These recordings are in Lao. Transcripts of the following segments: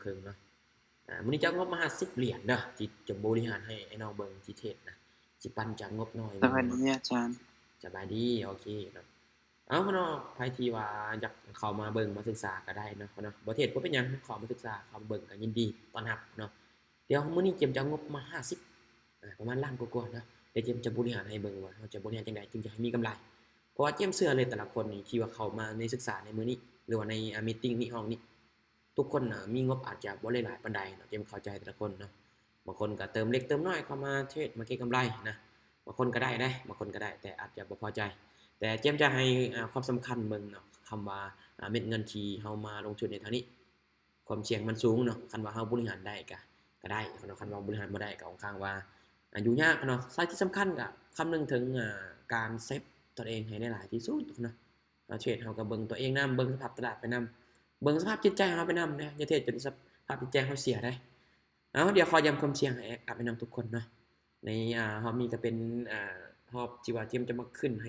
ເຄິ່ງເນາະ. ອາ ມື້ນີ້ຈະເອົາງົບມາຫ້າສິບຫຼຽນເດີ ທີ່ຈະບໍລິຫານໃຫ້ອ້າຍນ້ອງເບິ່ງ ທີ່ເທຣດນະ ຊິປັ່ນຈາກງົບໜ້ອຍ. ສະບາຍດີອາຈານ. ສະບາຍດີ ໂອເຄເນາະ. ເອົາເນາະ ໃຜທີ່ວ່າຢາກເຂົ້າມາເບິ່ງມາສຶກສາກໍໄດ້ເນາະ ເນາະ ບໍ່ເທຣດບໍ່ເປັນຫຍັງ ເຂົ້າມາສຶກສາ ເຂົ້າມາເບິ່ງກໍຍິນດີຕ້ອນຮັບເນາະ. ດຽວມື້ນີ້ເຈມຈະເອົາງົບມາຫ້າສິບ ອາ ປະມານລ້ານກວ່າໆເນາະ. ດຽວເຈມຈະບໍລິຫານໃຫ້ເບິ່ງວ່າເຮົາຈະບໍລິຫານຈັ່ງໃດຈຶ່ງຈະໃຫ້ມີກຳໄລ ເພາະວ່າເຈມເຊື່ອເລີຍ ແຕ່ລະຄົນນີ້ທີ່ວ່າເຂົ້າມາໃນສຶກສາໃນມື້ນີ້ ຫຼືວ່າໃນ ອາ ມີດຕິງນີ້ ຫ້ອງນີ້ ທຸກຄົນນະມີງົບອາດຈະບໍ່ໄດ້ຫຼາຍປານໃດເນາະ. ເຈມເຂົ້າໃຈແຕ່ລະຄົນເນາະ ບາງຄົນກໍເຕີມເລັກເຕີມນ້ອຍເຂົ້າມາເທຣດມາເກັງກຳໄລນະ. ບາງຄົນກໍໄດ້ເດ້ ບາງຄົນກໍໄດ້ ແຕ່ອາດຈະບໍ່ພໍໃຈ. ແຕ່ເຈມຈະໃຫ້ ອາ ຄວາມສຳຄັນເບິ່ງເນາະ ຄຳວ່າ ອາ ເມັດເງິນທີ່ເຮົາມາລົງທຶນໃນທາງນີ້ ຄວາມສ່ຽງມັນສູງເນາະ. ຄັນວ່າເຮົາບໍລິຫານໄດ້ກະ ກະໄດ້ເນາະ ຄັນວ່າບໍລິຫານບໍ່ໄດ້ກະຂ້ອນຂ້າງວ່າ ອາ ຫຍຸ້ງຍາກເນາະ. ສາຍທີ່ສຳຄັນກະຄຳນຶງເຖິງ ອາ ການເຊບຕົວເອງໃຫ້ໄດ້ຫຼາຍທີ່ສຸດເນາະ. ເຮົາເທຣດເຮົາກໍເບິ່ງຕົວເອງນຳ ເບິ່ງສະພາບຕະຫຼາດໄປນຳ ເບິ່ງສະພາບຈິດໃຈເຮົາໄປນຳເດ້. ຢ່າເທຣດຈົນສະພາບຈິດໃຈເຮົາເສຍເດ້. ເອົາ ດຽວຂໍຢ້ຳຄວາມສ່ຽງໃຫ້ກັບອ້າຍນ້ອງທຸກຄົນເນາະ. ໃນ ອາ ຮອບນີ້ກໍເປັນ ອາ ຮອບທີ່ວ່າເຈມຈະມາຂຶ້ນໃຫ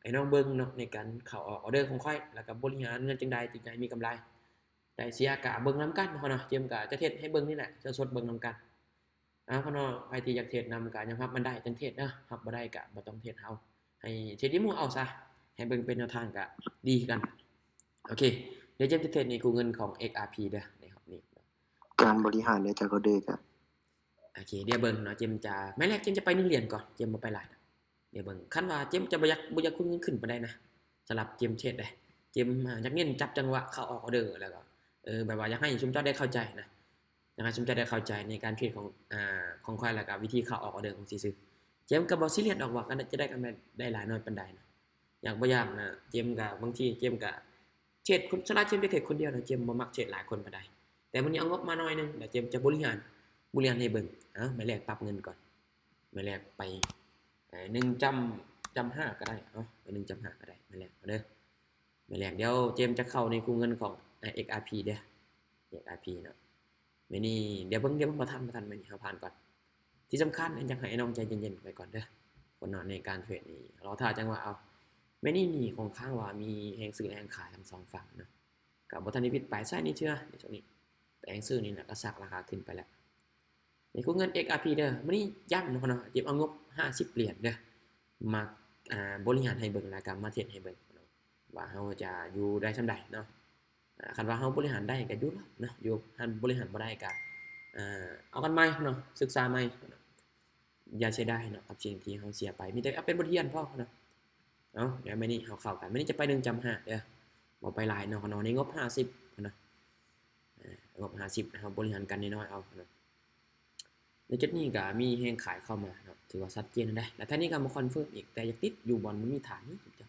້ອ້າຍນ້ອງເບິ່ງເນາະ ໃນການເຂົ້າອອກອອເດີຂອງຂ້ອຍ ແລ້ວກໍບໍລິຫານເງິນຈັ່ງໃດຈຶ່ງຈະໃຫ້ມີກຳໄລ. ໄດ້ເສຍກະເບິ່ງນຳກັນເນາະ. ເຮົາເນາະ ເຈມກະຈະເທຣດໃຫ້ເບິ່ງນີ້ແຫຼະ ສະສົດເບິ່ງນຳກັນ. ເອົາເນາະ ໃຜທີ່ຢາກເທຣດນຳກະຍອມຮັບມັນໄດ້ຈຶ່ງເທຣດເນາະ ຮັບບໍ່ໄດ້ກະບໍ່ຕ້ອງເທຣດ. ເຮົາໃຫ້ເທຣດທີ່ໝູ່ເອົາຊະ ໃຫ້ເບິ່ງເປັນແນວທາງກະດີຄືກັນ. ໂອເຄ ດຽວເຈມຈະເທຣດໃນຄູ່ເງິນຂອງ ເອັກອາພີ ເດີ ໃນຮອບນີ້. ການບໍລິຫານເດີ ຈາກອອເດີກະ ໂອເຄ ດຽວເບິ່ງເນາະ ເຈມຈະ ໄມ້ແລກເຈມຈະໄປໜຶ່ງຫຼຽນກ່ອນ ເຈມບໍ່ໄປຫຼາຍ. ດຽວເບິ່ງ ຄັນວ່າເຈມຈະບໍ່ຢາກ ບໍ່ຢາກຄູນເງິນຂຶ້ນປານໃດນະ ສຳລັບເຈມເທຣດເດ້. ເຈມ ອາ ຢາກເນັ້ນຈັບຈັງຫວະເຂົ້າອອກອອເດີ ແລ້ວກໍ ເອີ ແບບວ່າຢາກໃຫ້ຊຸມເຈົ້າໄດ້ເຂົ້າໃຈນະ ຢາກໃຫ້ຊຸມເຈົ້າໄດ້ເຂົ້າໃຈໃນການເທຣດຂອງ ອາ ຂອງຂ້ອຍ ແລ້ວກໍວິທີເຂົ້າອອກອອເດີຂອງຊີ້ຊື່. ເຈມກໍບໍ່ຊີຣຽສດອກວ່າ ການຈະໄດ້ກຳໄລໄດ້ຫຼາຍໜ້ອຍປານໃດນະ ຢາກບໍ່ຢາກນະ. ເຈມກໍ ບາງທີເຈມກໍເທຣດຄົນ ສ່ວນຫຼາຍເຈມຈະເທຣດຄົນດຽວນະ ເຈມບໍ່ມັກເທຣດຫຼາຍຄົນປານໃດ. ແຕ່ມື້ນີ້ເອົາງົບມາໜ້ອຍໜຶ່ງ ແລ້ວເຈມຈະບໍລິຫານ ບໍລິຫານໃຫ້ເບິ່ງ. ເອົາ ໄມ້ແລກປັບເງິນກ່ອນ ໄມ້ແລກໄປ ເອີ ໜຶ່ງຈ້ຳ ຈ້ຳຫ້າກໍໄດ້ ເອົາ ໄປໜຶ່ງຈ້ຳຫ້າກໍໄດ້ ໄມ້ແລກເອົາເດີ ໄມ້ແລກ. ດຽວເຈມຈະເຂົ້າໃນຄູ່ເງິນຂອງ ເອັກອາພີ ເດີ ເອັກອາພີ ເນາະ. ໄມ້ນີ້ ດຽວເບິ່ງ ດຽວເບິ່ງ ບໍ່ທັນ ບໍ່ທັນ ໄມ້ນີ້ເຮົາຜ່ານກ່ອນ. ທີ່ສຳຄັນ ຢາກໃຫ້ນ້ອງໃຈເຢັນໆໄວ້ກ່ອນເດີ ຄົນເນາະ ໃນການເທຣດນີ້ ລໍຖ້າຈັງຫວະເອົາ. ໄມ້ນີ້ນີ້ຂ້ອນຂ້າງວ່າມີແຮງຊື້ແລະແຮງຂາຍທັງສອງຝັ່ງເນາະ ກໍບໍ່ທັນໄດ້ປິດປາຍໃຊ້ນີ້ເທື່ອ ໃນຊ່ວງນີ້ ແຕ່ແຮງຊື້ນີ້ນະ ກະຊັກລາຄາຂຶ້ນໄປແລ້ວ. ໃນຄູ່ເງິນ ເອັກອາພີ ເດີ ມື້ນີ້ຢ້ຳເນາະ ເນາະ ເຈມເອົາງົບຫ້າສິບຫຼຽນເດີ ມາ ອາ ບໍລິຫານໃຫ້ເບິ່ງ ແລ້ວກໍມາເທຣດໃຫ້ເບິ່ງເນາະ ວ່າເຮົາຈະຢູ່ໄດ້ສ່ຳໃດເນາະ. ອາ ຄັນວ່າເຮົາບໍລິຫານໄດ້ກໍຢູ່ເນາະ ຢູ່ ຄັນບໍລິຫານບໍ່ໄດ້ກໍ ເອີ ເອົາກັນໃໝ່ເນາະ ສຶກສາໃໝ່ເນາະ. ຢ່າເສຍດາຍເນາະ ກັບສິ່ງທີ່ເຮົາເສຍໄປ ມີແຕ່ເອົາເປັນບົດຮຽນພໍເນາະ. ເອົາ ດຽວມື້ນີ້ເຮົາເຂົ້າກັນ ມື້ນີ້ຈະໄປໜຶ່ງຈ້ຳຫ້າເດີ ບໍ່ໄປຫຼາຍເນາະ ເນາະ ໃນງົບຫ້າສິບເນາະ. ເອີ ງົບຫ້າສິບ ເຮົາບໍລິຫານກັນນ້ອຍໆເອົາເນາະ. ໃນຈຸດນີ້ກໍມີແຮງຂາຍເຂົ້າມາເນາະ ຖືວ່າຊັດເຈນແລ້ວ ແລະ ທາງນີ້ກໍມາຄອນເຟີມອີກ ແຕ່ຢາກຕິດຢູ່ບ່ອນມັນມີຖານນີ້ ເຈົ້າ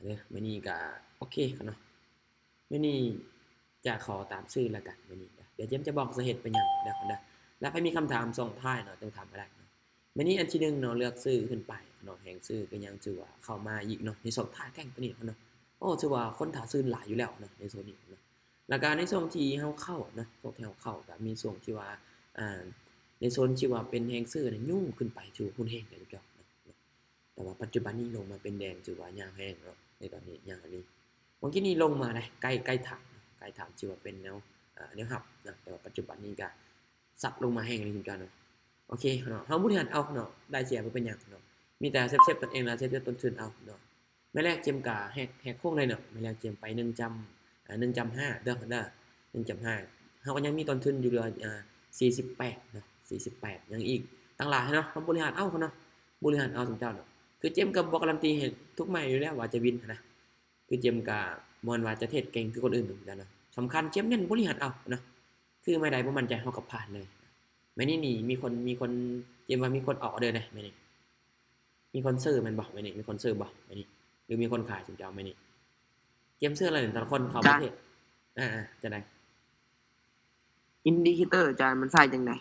ເດີ ມື້ນີ້ກໍໂອເຄເນາະ. ມື້ນີ້ຈະຂໍຕາມຊື່ລະກັນ ມື້ນີ້ເດີ ດຽວເຈມຈະບອກສາເຫດເປັນຫຍັງເດີ ເດີ ແລ້ວໃຜມີຄຳຖາມຊ່ວງທ້າຍເນາະ ຈັ່ງຖາມກໍໄດ້ເນາະ. ມື້ນີ້ອັນທີໜຶ່ງເນາະ ເລືອກຊື້ຂຶ້ນໄປເນາະ ແຮງຊື້ກໍຍັງຖືວ່າເຂົ້າມາອີກເນາະ ໃນຊ່ວງທ້າຍແທ່ງຕົວນີ້ເນາະ. ໂອ້ ຖືວ່າຄົນຖ້າຊື້ຫຼາຍຢູ່ແລ້ວເນາະ ໃນໂຊນນີ້ເນາະ. ແລ້ວກໍໃນຊ່ວງທີ່ເຮົາເຂົ້າເນາະ ຊ່ວງທີ່ເຮົາເຂົ້າກໍມີຊ່ວງທີ່ວ່າ ອາ ໃນໂຊນທີ່ວ່າເປັນແຮງຊື້ນະ ຍູ້ຂຶ້ນໄປຖືວ່າຮຸນແຮງເລີຍເນາະ. ແຕ່ວ່າປັດຈຸບັນນີ້ລົງມາເປັນແດງ ຖືວ່າຍາວແຮງເນາະ ໃນຕອນນີ້ຍາວອີ່ຫຼີ. ເມື່ອກີ້ນີ້ລົງມາໄດ໋ ໃກ້ ໃກ້ຖານ ໃກ້ຖານ ຖືວ່າເປັນແນວ ເອີ ແນວຮັບເນາະ ແຕ່ວ່າປັດຈຸບັນນີ້ກໍສັບລົງມາແຮງເລີຍເນາະ. ໂອເຄເນາະ ເຮົາບໍລິຫານເອົາເນາະ ໄດ້ເສຍບໍ່ເປັນຫຍັງເນາະ ມີແຕ່ເຊບໆຕົນເອງ ແລະ ເຊບໆຕົ້ນທຶນເອົາເນາະ. ໄມ້ແລກເຈມກະແຫກ ແຫກໂຄ້ງໄດ້ເນາະ ໄມ້ແລກເຈມໄປໜຶ່ງຈ້ຳ ອ່າ ໜຶ່ງຈ້ຳຫ້າເດີ ເດີ ໜຶ່ງຈ້ຳຫ້າ ເຮົາກໍຍັງມີຕົ້ນທຶນຢູ່ເຫຼືອ ອ່າ ສີ່ສິບແປດເນາະ ສີ່ສິບແປດ ຍັງອີກຕັ້ງຫຼາຍເນາະ. ເຮົາບໍລິຫານເອົາເນາະ ບໍລິຫານເອົາຊຸມເຈົ້າເນາະ. ຄືເຈມກໍບໍ່ກາຣັນຕີໃຫ້ທຸກໄມ້ຢູ່ແລ້ວວ່າຈະວິນຫັ້ນນະ ຄືເຈມກໍບໍ່ແມ່ນວ່າຈະເທຣດເກັ່ງຄືຄົນອື່ນເນາະ. ສຳຄັນເຈມເນັ້ນບໍລິຫານເອົາເນາະ ຄືໄມ້ໃດບໍ່ໝັ້ນໃຈເຮົາກໍຜ່ານເລີຍ. ໄມ້ນີ້ນີ້ມີຄົນ ມີຄົນ ເຈມວ່າມີຄົນອອກອອເດີເດ້ ໄມ້ນີ້ ມີຄົນຊື້ແມ່ນບໍ່? ໄມ້ນີ້ມີຄົນຊື້ບໍ່? ໄມ້ນີ້ ຫຼືມີຄົນຂາຍ ຊຸມເຈົ້າ ໄມ້ນີ້ ເຈມຊື້ແລ້ວນີ້ ແຕ່ລະຄົນເຂົ້າປະເທດ ອ່າໆ ຈັ່ງໃດ? ອິນດິເຄເຕີ ອາຈານ ມັນໃຊ້ຈັ່ງໃດ?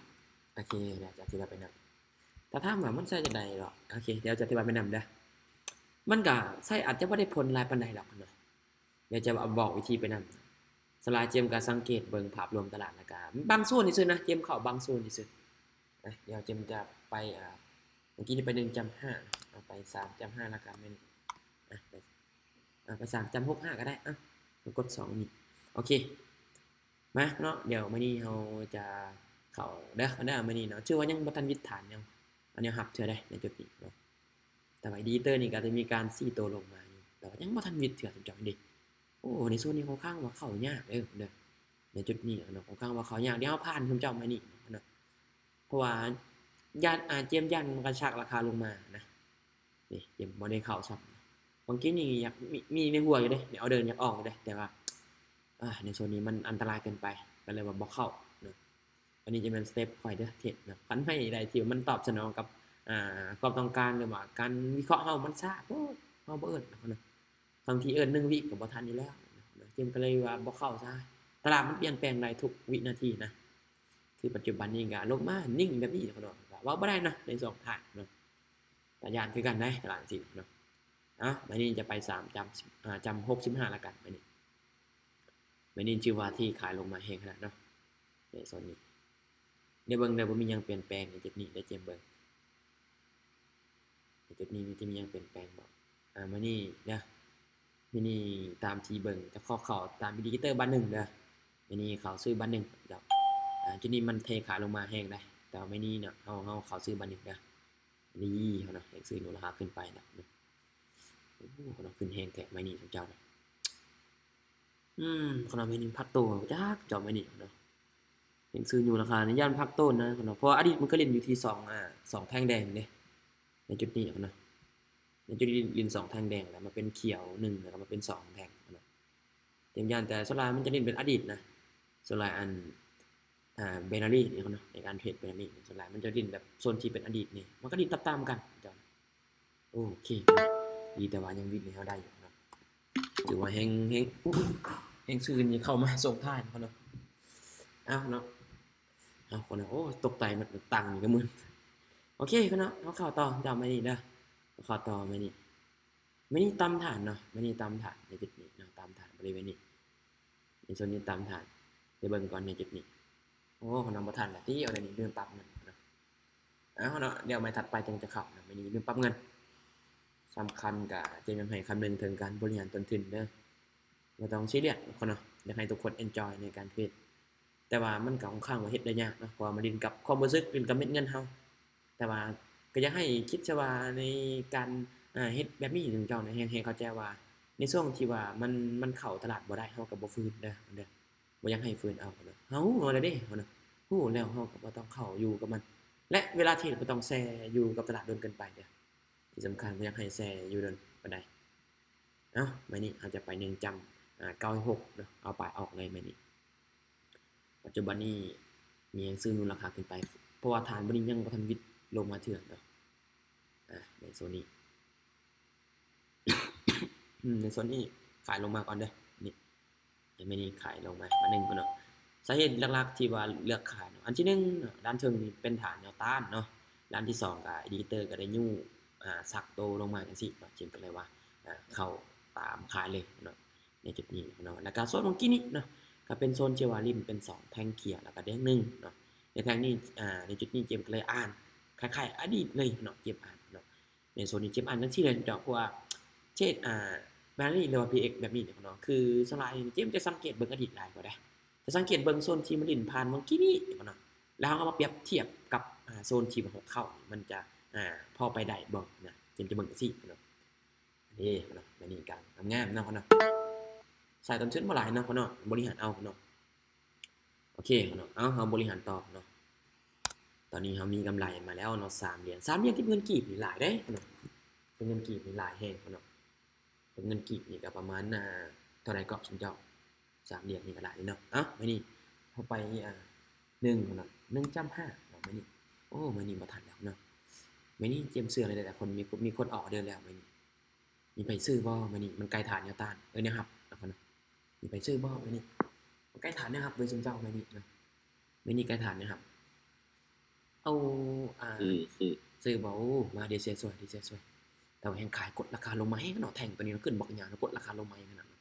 ໂອເຄ ດຽວຈະອະທິບາຍໄປນຳ. ຖ້າຖາມວ່າມັນໃຊ້ຈັ່ງໃດເນາະ ໂອເຄ ດຽວຈະອະທິບາຍໄປນຳເດີ. ມັນກະໃຊ້ອາດຈະບໍ່ໄດ້ຜົນຫຼາຍປານໃດດອກເນາະ ດຽວຈະບອກວິທີໄປນຳ. ສ່ວນຫຼາຍເຈມກະສັງເກດເບິ່ງພາບລວມຕະຫຼາດ ແລ້ວກະບາງໂຊນຊື່ໆນະ ເຈມເຂົ້າບາງໂຊນຊື່ໆນະ. ດຽວເຈມຈະໄປ ອ່າ ເມື່ອກີ້ນີ້ໄປໜຶ່ງຈ້ຳຫ້າ ເອົາໄປສາມຈ້ຳຫ້າ ແລ້ວກະແມ່ນ ອ່າ ໄປ ອ່າ ໄປສາມຈ້ຳຫົກຫ້າກໍໄດ້. ອ່າ ກົດສອງນີ້ ໂອເຄ. ມາເນາະ ດຽວມື້ນີ້ເຮົາຈະເຂົ້າເດີ ເດີ ມື້ນີ້ເນາະ ຖືວ່າຍັງບໍ່ທັນວິດຖານແນວ ແນວຮັບເທື່ອໃດໃນຈຸດນີ້ເນາະ. ແຕ່ວ່າ Editor ນີ້ກໍຈະມີການຊີ້ໂຕລົງມາຢູ່ ແຕ່ວ່າຍັງບໍ່ທັນວິດເທື່ອ ເຈົ້າເດ້. ໂອ້ ໃນໂຊນນີ້ຂ້ອນຂ້າງວ່າເຂົ້າຍາກເດີ ເດີ ໃນຈຸດນີ້ເນາະ ຂ້ອນຂ້າງວ່າເຂົ້າຍາກ ດຽວເຮົາຜ່ານເຈົ້າມື້ນີ້ເນາະ ເພາະວ່າຢ້ານ ອາ ເຈມຢ້ານມັນກະຊາກລາຄາລົງມານະ. ນີ້ ເຈມບໍ່ໄດ້ເຂົ້າຊ້ຳ. ບາງທີນີ້ຢາກມີ ມີໃນຫົວຢູ່ເດ້ ໃນອໍເດີຢາກອອກຢູ່ເດ້ ແຕ່ວ່າ ອາ ໃນໂຊນນີ້ມັນອັນຕະລາຍເກີນໄປ ກໍເລີຍວ່າບໍ່ເຂົ້າເນາະ. ອັນນີ້ຈະແມ່ນສະເຕັບຂ້ອຍເດີ ເທຣດເນາະ. ຄັນໃຫ້ໃດທີ່ມັນຕອບສະໜອງກັບ ອາ ຄວາມຕ້ອງການ ຫຼືວ່າການວິເຄາະເຮົາມັນຊ້າໂພດ ເຮົາບໍ່ເອີ້ນເນາະ. ບາງທີເອີ້ນໜຶ່ງວິກໍບໍ່ທັນຢູ່ແລ້ວເນາະ. ເຈມກໍເລີຍວ່າບໍ່ເຂົ້າຊະ. ຕະຫຼາດມັນປ່ຽນແປງໄດ້ທຸກວິນາທີນະ. ຄືປັດຈຸບັນນີ້ກໍລົງມານິ່ງແບບນີ້ເນາະ ເວົ້າບໍ່ໄດ້ເນາະ ໃນສອງທ່ານເນາະ. ຕາຢ້ານຄືກັນໄດ໋ຕະຫຼາດຊີ້ເນາະ. ເອົ້າ ມື້ນີ້ຈະໄປສາມຈຳ ອາ ຈຳຫົກສິບຫ້າລະກັນ ມື້ນີ້. ມື້ນີ້ຖືວ່າເທຂາຍລົງມາແຮງຂະໜາດເນາະ ໃນໂຊນນີ້. ດຽວເບິ່ງເດີ ບໍ່ມີຫຍັງປ່ຽນແປງໃນຈຸດນີ້ ດຽວເຈມເບິ່ງໃນຈຸດນີ້ ມັນຈະມີຫຍັງປ່ຽນແປງບໍ່. ອາ ມື້ນີ້ເດີ ມື້ນີ້ຕາມທີ່ເບິ່ງ ຈະຂໍເຂົ້າຕາມ Editor ບາດໜຶ່ງເດີ. ມື້ນີ້ເຂົ້າຊື້ບາດໜຶ່ງເຈົ້າ. ອາ ຈຸດນີ້ມັນເທຂາລົງມາແຮງໄດ໋ ແຕ່ວ່າມື້ນີ້ເນາະ ເຮົາ ເຮົາເຂົ້າຊື້ບາດໜຶ່ງເດີ. ນີ້ເຮົາເນາະ ແຮງຊື້ໜູນລາຄາຂຶ້ນໄປແລ້ວເນາະ. ໂອ້ ເຂົາເນາະ ຂຶ້ນແຮງແທ້ໄມ້ນີ້ຂອງເຈົ້ານະ. ອືມ ເຂົາເນາະ ໄມ້ນີ້ພັກໂຕຈັກເຈົ້າໄມ້ນີ້ເນາະ. ແຮງຊື້ໜູນລາຄານີ້ຢ້ານພັກໂຕນະເຂົາເນາະ ເພາະວ່າອະດີດມັນເຄີຍຫຼິ້ນຢູ່ທີ່ສອງ ອາ ສອງແທ່ງແດງເດ້ ໃນຈຸດນີ້ເນາະ. ໃນຈຸດນີ້ຫຼິ້ນສອງແທ່ງແດງ ແລ້ວມາເປັນຂຽວໜຶ່ງ ແລ້ວກໍມາເປັນສອງແທ່ງເນາະ. ເຈມຢ້ານ ແຕ່ສ່ວນຫຼາຍມັນຈະຫຼິ້ນເປັນອະດີດນະ. ສ່ວນຫຼາຍອັນ ອ່າ binary ນີ້ເນາະ ໃນການເທຣດ binary ສ່ວນຫຼາຍມັນຈະຫຼິ້ນແບບໂຊນທີ່ເປັນອະດີດນີ້ ມັນກໍຫຼິ້ນຕາມໆກັນເຈົ້າ. ໂອເຄ ດີແຕ່ວ່າຍັງວິນໃຫ້ເຮົາໄດ້ຢູ່ເນາະ. ຖືວ່າແຮງ ແຮງ ແຮງຊື້ນີ້ເຂົ້າມາສົ່ງທ້າຍເນາະ. ເອົາເນາະ ເອົາຄົນ ໂອ້ ຕົກໃຈໝົດ ຕັງນີ້ກໍມຶນ. ໂອເຄເນາະ ເຮົາເຂົ້າຕໍ່ເຈົ້າໄມ້ນີ້ເດີ ເຂົ້າຕໍ່ໄມ້ນີ້. ໄມ້ນີ້ຕຳຖານເນາະ ໄມ້ນີ້ຕຳຖານໃນຈຸດນີ້ເນາະ ຕຳຖານບໍລິເວນນີ້ ໃນໂຊນນີ້ຕຳຖານ. ໄປເບິ່ງກ່ອນໃນຈຸດນີ້. ໂອ້ ເຮົານຳບໍ່ທັນລະຕິ ເອົາແນວນີ້ລືມປັບເງິນເນາະ. ເອົາເນາະ ດຽວໄມ້ຖັດໄປຈຶ່ງຈະເຂົ້າເນາະ ໄມ້ນີ້ລືມປັບເງິນ. ສຳຄັນກະຈະຍັງໃຫ້ຄຳນຶງເຖິງການບໍລິຫານຕົ້ນທຶນເດີ ບໍ່ຕ້ອງຊີຣຽສເນາະ ຢາກໃຫ້ທຸກຄົນ enjoy ໃນການເທຣດ. ແຕ່ວ່າມັນກໍຂ້ອນຂ້າງວ່າເຮັດໄດ້ຍາກເນາະ ເພາະວ່າມັນຫຼິ້ນກັບຄວາມຮູ້ສຶກ ຫຼິ້ນກັບເມັດເງິນເຮົາ. ແຕ່ວ່າກໍຢາກໃຫ້ຄິດຊະວ່າໃນການ ເຮັດແບບນີ້ຂອງເຈົ້ານະ ແຮງ ແຮງເຂົ້າໃຈວ່າໃນຊ່ວງທີ່ວ່າມັນ ມັນເຂົ້າຕະຫຼາດບໍ່ໄດ້ ເຮົາກໍບໍ່ຟື້ນເດີ ເດີ ບໍ່ຢາກໃຫ້ຟື້ນເອົາເນາະ. ເຮົາຮູ້ແລ້ວເດ້ ເຮົານະ ຮູ້ແລ້ວເຮົາກໍບໍ່ຕ້ອງເຂົ້າຢູ່ກັບມັນ ແລະ ເວລາເທຣດບໍ່ຕ້ອງແຊ່ຢູ່ກັບຕະຫຼາດດົນເກີນໄປເດີ. ທີ່ສຳຄັນບໍ່ຢາກໃຫ້ແຊ່ຢູ່ດົນປານໃດ. ເອົ້າ ໄມ້ນີ້ເຮົາຈະໄປໜຶ່ງຈຳ ອາ ເກົ້າຫົກເນາະ ເອົາປາຍອອກເລີຍໄມ້ນີ້. ປັດຈຸບັນນີ້ມີແຮງຊື້ໜູນລາຄາຂຶ້ນໄປ ເພາະວ່າຖານບໍ່ນີ້ຍັງບໍ່ທັນວິດລົງມາເທື່ອເນາະ. ອາ ໃນໂຊນນີ້ ອືມ ໃນໂຊນນີ້ຂາຍລົງມາກ່ອນເດີ ນີ້ ໃນມື້ນີ້ຂາຍລົງມາ ມາໜຶ່ງເນາະ. ສາເຫດຫຼັກໆທີ່ວ່າເລືອກຂາຍເນາະ ອັນທີໜຶ່ງເນາະ ດ້ານເທິງນີ້ເປັນຖານແນວຕ້ານເນາະ ດ້ານທີສອງກໍ Editor ກໍໄດ້ຍູ້ ອາ ຊັກໂຕລົງມາຈັ່ງຊີ້ເນາະ ເຈມກໍເລີຍວ່າ ອາ ເຂົ້າຕາມຂາຍເລີຍເນາະ ໃນຈຸດນີ້ເນາະ. ແລ້ວກໍໂຊນຂອງກີ້ນີ້ເນາະ ກໍເປັນໂຊນທີ່ວ່າຫຼິ້ນເປັນສອງແທ່ງຂຽວ ແລ້ວກໍແດງໜຶ່ງເນາະ. ໃນແທ່ງນີ້ ອາ ໃນຈຸດນີ້ເຈມກໍເລີຍອ່ານ ຄ້າຍໆອະດີດເລີຍເນາະ ເຈມອ່ານເນາະ. ໃນໂຊນນີ້ເຈມອ່ານຈັ່ງຊີ້ເລີຍເຈົ້າ ເພາະວ່າເທຣດ ອ່າ binary ຫຼືວ່າ PX ແບບນີ້ເນາະ ຄືສ່ວນຫຼາຍເຈມຈະສັງເກດເບິ່ງອະດີດຫຼາຍກວ່າເດ້ ຈະສັງເກດເບິ່ງໂຊນທີ່ມັນຫຼິ້ນຜ່ານເມື່ອກີ້ນີ້ເນາະ ແລ້ວເຮົາກໍມາປຽບທຽບກັບ ອ່າ ໂຊນທີ່ວ່າເຮົາເຂົ້າ ມັນຈະ ອ່າ ພໍໄປໄດ້ບໍ່ນະ ເຈມຈະເບິ່ງຈັ່ງຊີ້ເນາະ. ເດ້ເນາະ ແບບນີ້ກໍງາມໆເນາະ ເນາະ ໃຊ້ຕົ້ນທຶນບໍ່ຫຼາຍເນາະ ເນາະ ບໍລິຫານເອົາເນາະ. ໂອເຄເນາະ ເອົາ ເຮົາບໍລິຫານຕໍ່ເນາະ. ຕອນນີ້ເຮົາມີກຳໄລມາແລ້ວເນາະ ສາມຫຼຽນ ສາມຫຼຽນທີ່ເປັນເງິນກີບນີ້ຫຼາຍເດ້ເນາະ ເປັນເງິນກີບນີ້ຫຼາຍແຮງເນາະ. ເປັນເງິນກີບນີ້ກໍປະມານ ອ່າ ເທົ່າໃດກໍຊຸມເຈົ້າ ສາມຫຼຽນນີ້ກໍຫຼາຍເນາະ. ເອົ້າ ໄມ້ນີ້ເຮົາໄປ ອ່າ ໜຶ່ງເນາະ ໜຶ່ງຈຳຫ້າເນາະ ໄມ້ນີ້. ໂອ້ ໄມ້ນີ້ບໍ່ທັນແລ້ວເນາະ ໄມ້ນີ້ເຈມເຊື່ອເລີຍ ແຕ່ຄົນມີ ມີຄົນອອກເດີແລ້ວໄມ້ນີ້. ມີໃຜຊື້ບໍ່ມື້ນີ້? ມັນໃກ້ຖານແນວຕ້ານ ເອີ ແນວຮັບນະຄັບເນາະ. ມີໃຜຊື້ບໍ່ມື້ນີ້? ມັນໃກ້ຖານແນວຮັບເວີຍຊຸມເຈົ້າມື້ນີ້ນະ. ມື້ນີ້ໃກ້ຖານແນວຮັບ. ເອົາ ອ່າ ຊື້ບໍ່? ໂອ້ ມາ ດຽວເຊຍຊ່ວຍ ດຽວເຊຍຊ່ວຍ. ແຕ່ວ່າແຮງຂາຍກົດລາຄາລົງມາແຮງເນາະ ແທ່ງໂຕນີ້ເນາະ ຂຶ້ນບັກຍາວເນາະ ກົດລາຄາລົງມາແຮງຂະໜາດນັ້ນ.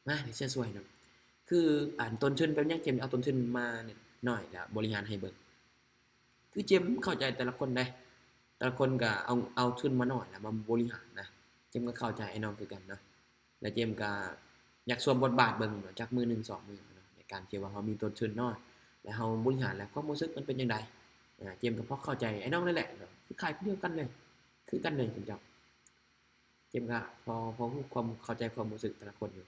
ມາ ດຽວເຊຍຊ່ວຍເນາະ. ຄື ອັນ ຕົ້ນທຶນເປັນຫຍັງເຈມເອົາຕົ້ນທຶນມາໜ້ອຍ ແລ້ວບໍລິຫານໃຫ້ເບິ່ງ. ຄືເຈມເຂົ້າໃຈແຕ່ລະຄົນເດ້ ແຕ່ລະຄົນກໍເອົາ ເອົາທຶນມາໜ້ອຍແລ້ວມາບໍລິຫານນະ. ເຈມກໍເຂົ້າໃຈອ້າຍນ້ອງຄືກັນເນາະ ແລະ ເຈມກໍຢາກສວມບົດບາດເບິ່ງເນາະ ຈັກມື້ໜຶ່ງສອງມື້ເນາະ ໃນ ການທີ່ວ່າເຮົາມີຕົ້ນທຶນເນາະ ແລະເຮົາບໍລິຫານແລ້ວ ຄວາມຮູ້ສຶກມັນເປັນຈັ່ງໃດ? ອາ ເຈມກໍພໍເຂົ້າໃຈອ້າຍນ້ອງນີ້ແຫຼະເນາະ ຄືຄ້າຍຄືດຽວກັນເລີຍ ຄືກັນເລີຍເຈົ້າ. ເຈມກໍພໍ ພໍຮູ້ຄວາມເຂົ້າໃຈຄວາມຮູ້ສຶກແຕ່ລະຄົນຢູ່.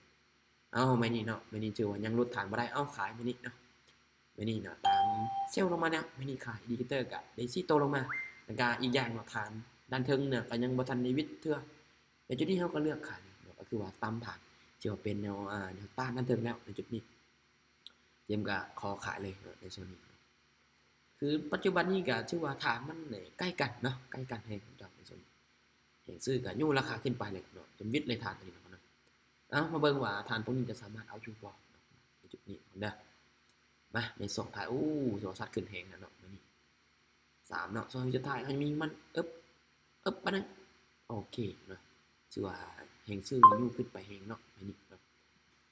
ເອົ້າ ໄມ້ນີ້ເນາະ ໄມ້ນີ້ຖືວ່າຍັງຫຼຸດຖານບໍ່ໄດ້ ເອົ້າ ຂາຍໄມ້ນີ້ເນາະ. ໄມ້ນີ້ເນາະ ຕາມເຊວລົງມາແລ້ວ ໄມ້ນີ້ຂາຍ ອິນດິເຄເຕີກໍໄດ້ສີ່ໂຕລົງມາ ແລ້ວກໍອີກຢ່າງເນາະ ຖານດ້ານເທິງເນາະ ກໍຍັງບໍ່ທັນໄດ້ຫວິດເທື່ອ. ແຕ່ຈຸດນີ້ເຮົາກໍເລືອກຂາຍເນາະ ກໍຄືວ່າຕຳຖານ ທີ່ວ່າເປັນແນວ ອາ ແນວຕ້ານດ້ານເທິງແລ້ວໃນຈຸດນີ້. ເຈມກໍຂໍຂາຍເລີຍເນາະ ໃນໂຊນນີ້ ຄືປັດຈຸບັນນີ້ກໍຖືວ່າຖານມັນໃກ້ກັນເນາະ ໃກ້ກັນແຮງເນາະ ໃນໂຊນນີ້ ແຮງຊື້ກໍຍູ້ລາຄາຂຶ້ນໄປເລີຍເນາະ ຈົນຫວິດເລີຍຖານຕົວນີ້ເນາະ. ເອົ້າ ມາເບິ່ງວ່າຖານພວກນີ້ຈະສາມາດເອົາຢູ່ບໍ່ເນາະ ໃນຈຸດນີ້ເນາະ. ມາ ໃນຊ່ວງທ້າຍ ໂອ້ ໂທລະສັດຂຶ້ນແຮງແລ້ວເນາະ ມື້ນີ້ ສາມເນາະ ຊ່ວງສຸດທ້າຍ ໃຫ້ມີມັນ ເອິບ ເອິບ ປານນັ້ນ ໂອເຄເນາະ ຖືວ່າແຮງຊື້ນີ້ຍູ້ຂຶ້ນໄປແຮງເນາະ ມື້ນີ້ເນາະ.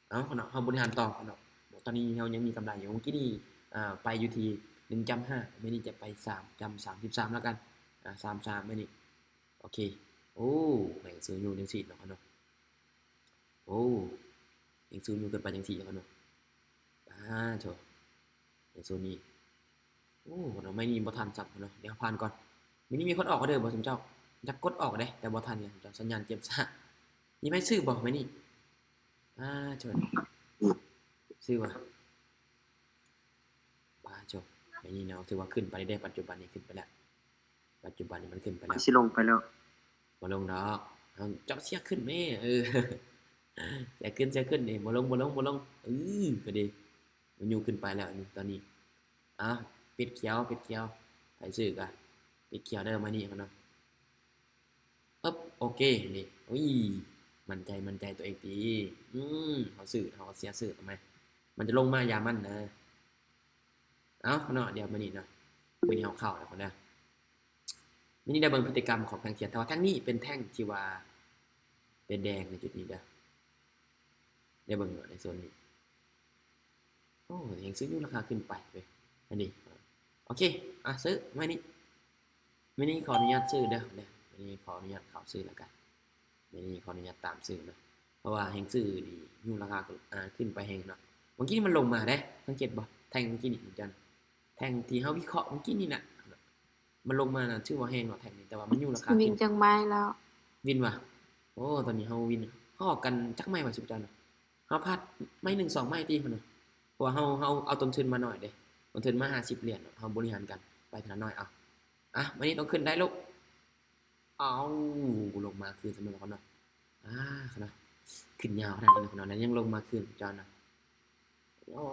ເອົາເນາະ ເຮົາບໍລິຫານຕໍ່ເນາະ ຕອນນີ້ເຮົາຍັງມີກຳໄລຢູ່ ມື້ກີ້ນີ້ ອາ ໄປຢູ່ທີ່ໜຶ່ງຈຸດຫ້າ ມື້ນີ້ຈະໄປສາມຈຸດສາມສິບສາມແລ້ວກັນ ອາ ສາມສາມມື້ນີ້. ໂອເຄ ໂອ້ ແຮງຊື້ຢູ່ຈັ່ງຊີ້ເນາະ ໂອ້ ແຮງຊື້ຢູ່ຂຶ້ນໄປຈັ່ງຊີ້ເນາະ ປາໂທ້ ໃນໂຊນນີ້ ໂອ້ ເນາະ ໄມ້ນີ້ບໍ່ທັນຊ້ຳເນາະ ດຽວຜ່ານກ່ອນ. ມື້ນີ້ມີຄົນອອກອໍເດີບໍ່ຊຸມເຈົ້າ? ຢາກກົດອອກເດ້ ແຕ່ບໍ່ທັນເລີຍ ເຈົ້າ ສັນຍານເຈັບຊ້າ. ມີໃຜຊື້ບໍ່ໄມ້ນີ້? ປາໂທ້ ຊື້ບໍ່? ປາໂທ້ ໄມ້ນີ້ເນາະ ຖືວ່າຂຶ້ນໄປເດ້ ປັດຈຸບັນນີ້ຂຶ້ນໄປແລ້ວ ປັດຈຸບັນນີ້ມັນຂຶ້ນໄປແລ້ວ ຊິລົງໄປແລ້ວ ບໍ່ລົງດອກ ເຮົາ ເຈົ້າເຊຍຂຶ້ນແມ້ ເອີ ເຊຍຂຶ້ນ ເຊຍຂຶ້ນນີ້ ບໍ່ລົງ ບໍ່ລົງ ບໍ່ລົງ ເອີ ກໍດີ ມັນຍູ້ຂຶ້ນໄປແລ້ວນີ້ ຕອນນີ້. ເອົ້າ ປິດຂຽວ ປິດຂຽວ ໃຜຊື້ກະປິດຂຽວເດີ ມານີ້ເນາະ. ປຶບ ໂອເຄ ນີ້ ອຸ້ຍ ໝັ້ນໃຈ ໝັ້ນໃຈຕົວເອງຕິ ອືມ ເຮົາຊື້ ເຮົາເຊຍຊື້ ເອົາໃໝ່ ມັນຈະລົງມາ ຢ່າມັນນະ. ເອົ້າເນາະ ດຽວມື້ນີ້ເນາະ ມື້ນີ້ເຮົາເຂົ້າແລ້ວເນາະ ມື້ນີ້ໄດ້ເບິ່ງພຶດຕິກຳຂອງແທ່ງທຽນ ແຕ່ວ່າແທ່ງນີ້ເປັນແທ່ງທີ່ວ່າເປັນແດງໃນຈຸດນີ້ເດີ ໄດ້ເບິ່ງເນາະ ໃນໂຊນນີ້. ໂອ້ ແຮງຊື້ຢູ່ລາຄາຂຶ້ນໄປເວີຍ ອັນນີ້ ໂອເຄ ອາ ຊື້ ມື້ນີ້ ມື້ນີ້ຂໍອະນຸຍາດຊື້ເດີ ມື້ນີ້ຂໍອະນຸຍາດເຂົ້າຊື້ແລ້ວກັນ ມື້ນີ້ຂໍອະນຸຍາດຕາມຊື້ເນາະ ເພາະວ່າແຮງຊື້ນີ້ຢູ່ລາຄາ ອາ ຂຶ້ນໄປແຮງເນາະ. ມື້ກີ້ນີ້ມັນລົງມາເດ້ ສັງເກດບໍ່ ແທ່ງມື້ກີ້ນີ້ ແທ່ງທີ່ເຮົາວິເຄາະມື້ກີ້ນີ້ນະ ມັນລົງມານະ ຖືວ່າແຮງເນາະ ແທ່ງນີ້ ແຕ່ວ່າມັນຢູ່ລາຄາ ວິນຈັກໄມ້ແລ້ວ ວິນວ່າ ໂອ້ ຕອນນີ້ເຮົາວິນ ເຮົາອອກກັນຈັກໄມ້ວະ ຊຸມເຈົ້ານະ? ເຮົາພາດໄມ້ໜຶ່ງສອງໄມ້ຕິ ເພາະວ່າເຮົາ ເຮົາເອົາຕົ້ນທຶນມາໜ້ອຍເດ້ ຕົ້ນທຶນມາຫ້າສິບຫຼຽນ ເຮົາບໍລິຫານກັນໄປເທື່ອລະໜ້ອຍ. ເອົາ ອ່ະ ມື້ນີ້ຕ້ອງຂຶ້ນໄດ້ລູກ ເອົາ ລົງມາຄືນຊະແມ່ນເນາະ ອາ ເນາະ ຂຶ້ນຍາວຂະໜາດນີ້ເນາະ ແລ້ວຍັງລົງມາຄືນເຈົ້ານະ. ໂອ້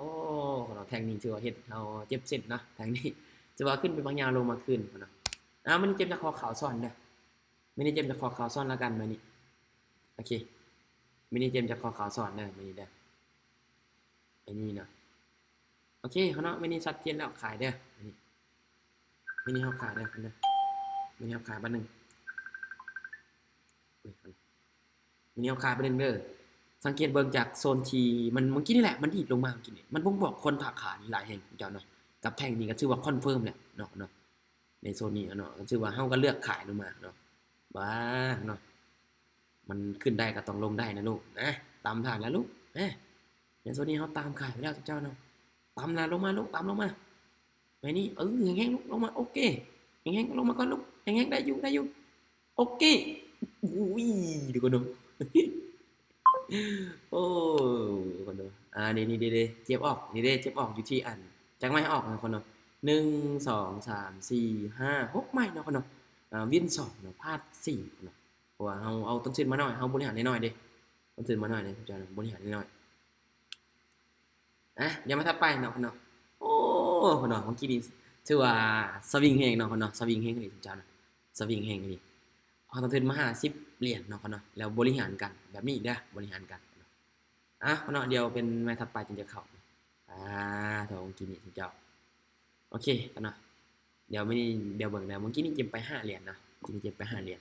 ເນາະ ແທ່ງນີ້ຖືວ່າເຮັດເຮົາເຈັບເສັ້ນເນາະ ແທ່ງນີ້ຖືວ່າຂຶ້ນໄປບາງຢ່າງ ລົງມາຄືນເນາະ. ອ່າ ມື້ນີ້ເຈັມຈະຂໍຂາວຊ້ອນເດີ ມື້ນີ້ເຈັມຈະຂໍຂາວຊ້ອນລະກັນ ມື້ນີ້ ໂອເຄ ມື້ນີ້ເຈັມຈະຂໍຂາວຊ້ອນເດີ ມື້ນີ້ເດີ ອັນນີ້ເນາະ. ໂອເຄເນາະ ມື້ນີ້ຊັດເຈນແລ້ວ ຂາຍເດີ ມື້ນີ້ ມື້ນີ້ເຮົາຂາຍເດີ ມື້ນີ້ເຮົາຂາຍບາດໜຶ່ງ ມື້ນີ້ເຮົາຂາຍບາດໜຶ່ງເດີ. ສັງເກດເບິ່ງຈາກໂຊນທີ່ມັນ ມື້ກີ້ນີ້ແຫຼະ ມັນດີດລົງມາ ມື້ກີ້ນີ້ ມັນບົ່ງບອກຄົນຖ້າຂາຍນີ້ຫຼາຍແຮງເຈົ້າເນາະ. ກັບແທ່ງນີ້ກໍຖືວ່າຄອນເຟີມແຫຼະເນາະ ເນາະ ໃນໂຊນນີ້ເນາະ ກໍຖືວ່າເຮົາກໍເລືອກຂາຍລົງມາເນາະ. ບາເນາະ ມັນຂຶ້ນໄດ້ກໍຕ້ອງລົງໄດ້ນະລູກນະ ຕາມຖານລະລູກນະ. ໃນໂຊນນີ້ເຮົາຕາມຂາຍໄປແລ້ວເຈົ້າເນາະ ຕາມລະ ລົງມາລູກ ຕາມລົງມາ ໄປນີ້ ເອີ ແຮງໆ ລູກ ລົງມາ ໂອເຄ ແຮງໆ ລົງມາກ່ອນລູກ ແຮງໆ ໄດ້ຢູ່ ໄດ້ຢູ່ ໂອເຄ. ອຸ້ຍ ທຸກຄົນເນາະ ໂອ້ ທຸກຄົນເນາະ ອ່າ ນີ້ໆ ເຈັບອອກ ນີ້ເດ້ ເຈັບອອກຢູ່ທີ່ອັນ ຈັກໄມ້ອອກເນາະ ທຸກຄົນເນາະ ໜຶ່ງ ສອງ ສາມ ສີ່ ຫ້າ ຫົກໄມ້ເນາະ ທຸກຄົນເນາະ. ອ່າ ວິນສອງເນາະ ພາດສີ່ເນາະ ເພາະວ່າເຮົາເອົາຕົ້ນທຶນມາໜ້ອຍ ເຮົາບໍລິຫານໜ້ອຍໆ ເດ້ ຕົ້ນທຶນມາໜ້ອຍເດ້ ເຈົ້ານະ ບໍລິຫານໜ້ອຍໆ. ອ່ະ ດຽວມາຖັດໄປເນາະ ເນາະ ໂອ້ ເນາະ ເມື່ອກີ້ນີ້ຖືວ່າສະວິງແຮງເນາະ ເນາະ ສະວິງແຮງອີ່ຫຼີເຈົ້ານະ ສະວິງແຮງອີ່ຫຼີ. ເຮົາຕ້ອງທຶນມາຫ້າສິບຫຼຽນເນາະ ເນາະ ແລ້ວບໍລິຫານກັນແບບນີ້ເດີ ບໍລິຫານກັນ. ອ່ະ ເນາະ ດຽວເປັນໄມ້ຖັດໄປຈຶ່ງຈະເຂົ້າ. ອ່າ ເທົ່າເມື່ອກີ້ນີ້ເຈົ້າ ໂອເຄເນາະ. ດຽວມື້ນີ້ ດຽວເບິ່ງເດີ ເມື່ອກີ້ນີ້ເຈັມໄປຫ້າຫຼຽນເນາະ ເມື່ອກີ້ນີ້ເຈັມໄປຫ້າຫຼຽນ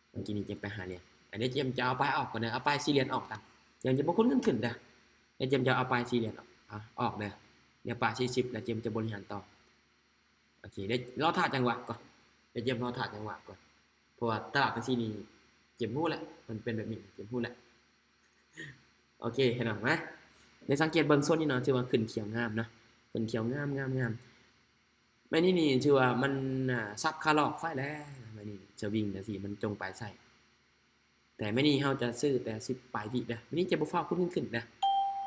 ເມື່ອກີ້ນີ້ເຈັມໄປຫ້າຫຼຽນ. ອັນນີ້ເຈັມຈະເອົາປາຍອອກກ່ອນເດີ ເອົາປາຍສີ່ຫຼຽນອອກກ່ອນ ດຽວຈະບໍ່ຄູນເງິນຂຶ້ນເດີ. ດຽວເຈັມຈະເອົາປາຍສີ່ຫຼຽນອອກ ອອກເດີ ດຽວປາຍສີ່ສິບ ແລ້ວເຈັມຈະບໍລິຫານຕໍ່. ໂອເຄ ດຽວລໍຖ້າຈັງຫວະກ່ອນ ດຽວເຈັມລໍຖ້າຈັງຫວະກ່ອນ ເພາະວ່າຕະຫຼາດຈັ່ງຊີ້ນີ້ ເຈັມຮູ້ແຫຼະ ມັນເປັນແບບນີ້ ເຈັມຮູ້ແຫຼະ. ໂອເຄ ເຫັນບໍ່ ມາ ໄປ ໄດ້ສັງເກດເບິ່ງໂຊນນີ້ເນາະ ຖືວ່າຂຶ້ນຂຽວງາມເນາະ ຂຶ້ນຂຽວງາມໆໆ. ໄມ້ນີ້ນີ້ຖືວ່າມັນ ອ່າ ສັບຂາຫຼອກຂ້ອຍແລ້ວ ໄມ້ນີ້ສະວິງຈັ່ງຊີ້ ມັນຈົ່ງໄປໃສ່ ແຕ່ມື້ນີ້ເຮົາຈະຊື້ແຕ່ສິບປາຍວິເດີ. ມື້ນີ້ຈະບໍ່ຟ້າວຂຶ້ນຂຶ້ນເດີ.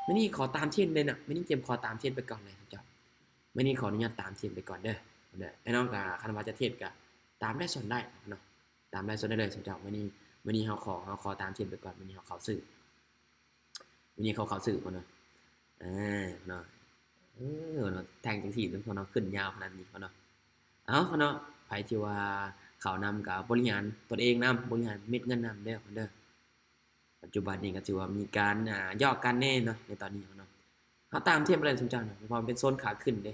ມື້ນີ້ຂໍຕາມເທຣນເລີຍນະ. ມື້ນີ້ຈະຂໍຕາມເທຣນໄປກ່ອນເລີຍເຈົ້າ. ມື້ນີ້ຂໍອະນຸຍາດຕາມເທຣນໄປກ່ອນເດີ. ເດີ ໄອ້ນ້ອງກະ ຄັນວ່າຈະເທຣດກະຕາມໄລຟ໌ສົດໄດ້ເນາະ. ຕາມໄລຟ໌ສົດໄດ້ເລີຍເຈົ້າ. ມື້ນີ້ ມື້ນີ້ເຮົາຂໍ ເຮົາຂໍຕາມເທຣນໄປກ່ອນ. ມື້ນີ້ເຮົາເຂົ້າຊື້. ມື້ນີ້ເຂົາເຂົ້າຊື້ພຸ້ນນະ ເອີ ເນາະ ເອີ ເນາະ ແທ່ງຈັ່ງຊີ້ເນາະ ຂຶ້ນຍາວຂະໜາດນີ້ເນາະ. ເອົ້າ ເນາະ ໃຜທີ່ວ່າເຂົ້ານຳກໍບໍລິຫານຕົນເອງນຳ ບໍລິຫານເມັດເງິນນຳເດີ ເດີ. ປັດຈຸບັນນີ້ກໍຖືວ່າມີການ ອ່າ ຢອກກັນແດ່ເນາະ ໃນຕອນນີ້ເນາະ. ເຮົາຕາມເທຣນໄປເລີຍຊຸມເຈົ້າເນາະ ເພາະມັນເປັນໂຊນຂາຂຶ້ນເດ້.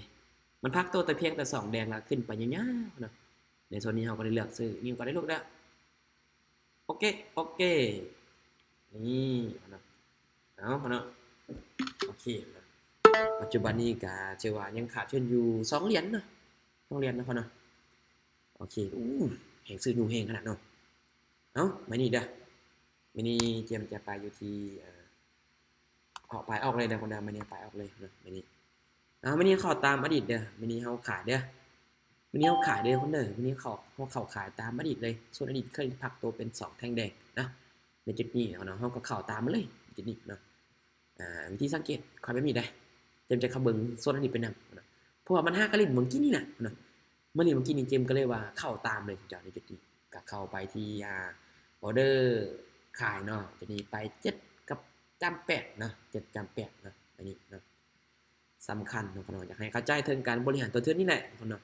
ມັນພັກໂຕແຕ່ພຽງແຕ່ສອງແດງ ແລ້ວຂຶ້ນໄປຍາວໆເນາະ. ໃນໂຊນນີ້ເຮົາກໍໄດ້ເລືອກຊື້ ນີ້ກໍໄດ້ລູກເດີ. ໂອເຄ ໂອເຄ ນີ້ເນາະ ເອົາເນາະ ໂອເຄເນາະ. ປັດຈຸບັນນີ້ກະຖືວ່າຍັງຂາດທຶນຢູ່ສອງຫຼຽນເນາະ ສອງຫຼຽນເນາະເນາະ. ໂອເຄ ໂອ້ ແຮງຊື້ຢູ່ແຮງຂະໜາດເນາະ. ເອົ້າ ໄມ້ນີ້ເດີ ໄມ້ນີ້ຈຽມຈະໄປຢູ່ທີ່ ເອີ ເອົາປາຍອອກເລີຍເດີຄົນເດີ ມື້ນີ້ເອົາປາຍອອກເລີຍເນາະ ມື້ນີ້. ເອົາ ມື້ນີ້ເຂົ້າຕາມອະດີດເດີ ມື້ນີ້ເຮົາຂາຍເດີ ມື້ນີ້ເຮົາຂາຍເດີຄົນເດີ. ມື້ນີ້ເຂົ້າ ເຮົາເຂົ້າຂາຍຕາມອະດີດເລີຍ ໂຊນອະດີດເຄີຍພັກໂຕເປັນສອງແທ່ງແດງນະ ໃນຈຸດນີ້ເນາະ ເຮົາກໍເຂົ້າຕາມມາເລີຍຈຸດນີ້ເນາະ. ອ່າ ວິທີສັງເກດຂ້ອຍແບບນີ້ເດ້ ຈຽມຈະເຂົ້າເບິ່ງໂຊນອະດີດໄປນຳເນາະ ເພາະວ່າມັນຫາກະຫຼິ້ນເມື່ອກີ້ນີ້ນະເນາະ. ມານີ້ເມື່ອກີ້ນີ້ ເຈມກໍເລີຍວ່າເຂົ້າຕາມເລີຍເຈົ້າ ໃນຈຸດນີ້ກໍເຂົ້າໄປທີ່ ອ່າ ອໍເດີຂາຍເນາະ ຈຸດນີ້ໄປເຈັດກັບຈ້ຳແປດເນາະ ເຈັດຈ້ຳແປດເນາະ ອັນນີ້ເນາະ ສຳຄັນເນາະ ຢາກໃຫ້ເຂົ້າໃຈເຖິງການບໍລິຫານຕົ້ນທຶນນີ້ແຫຼະເນາະ.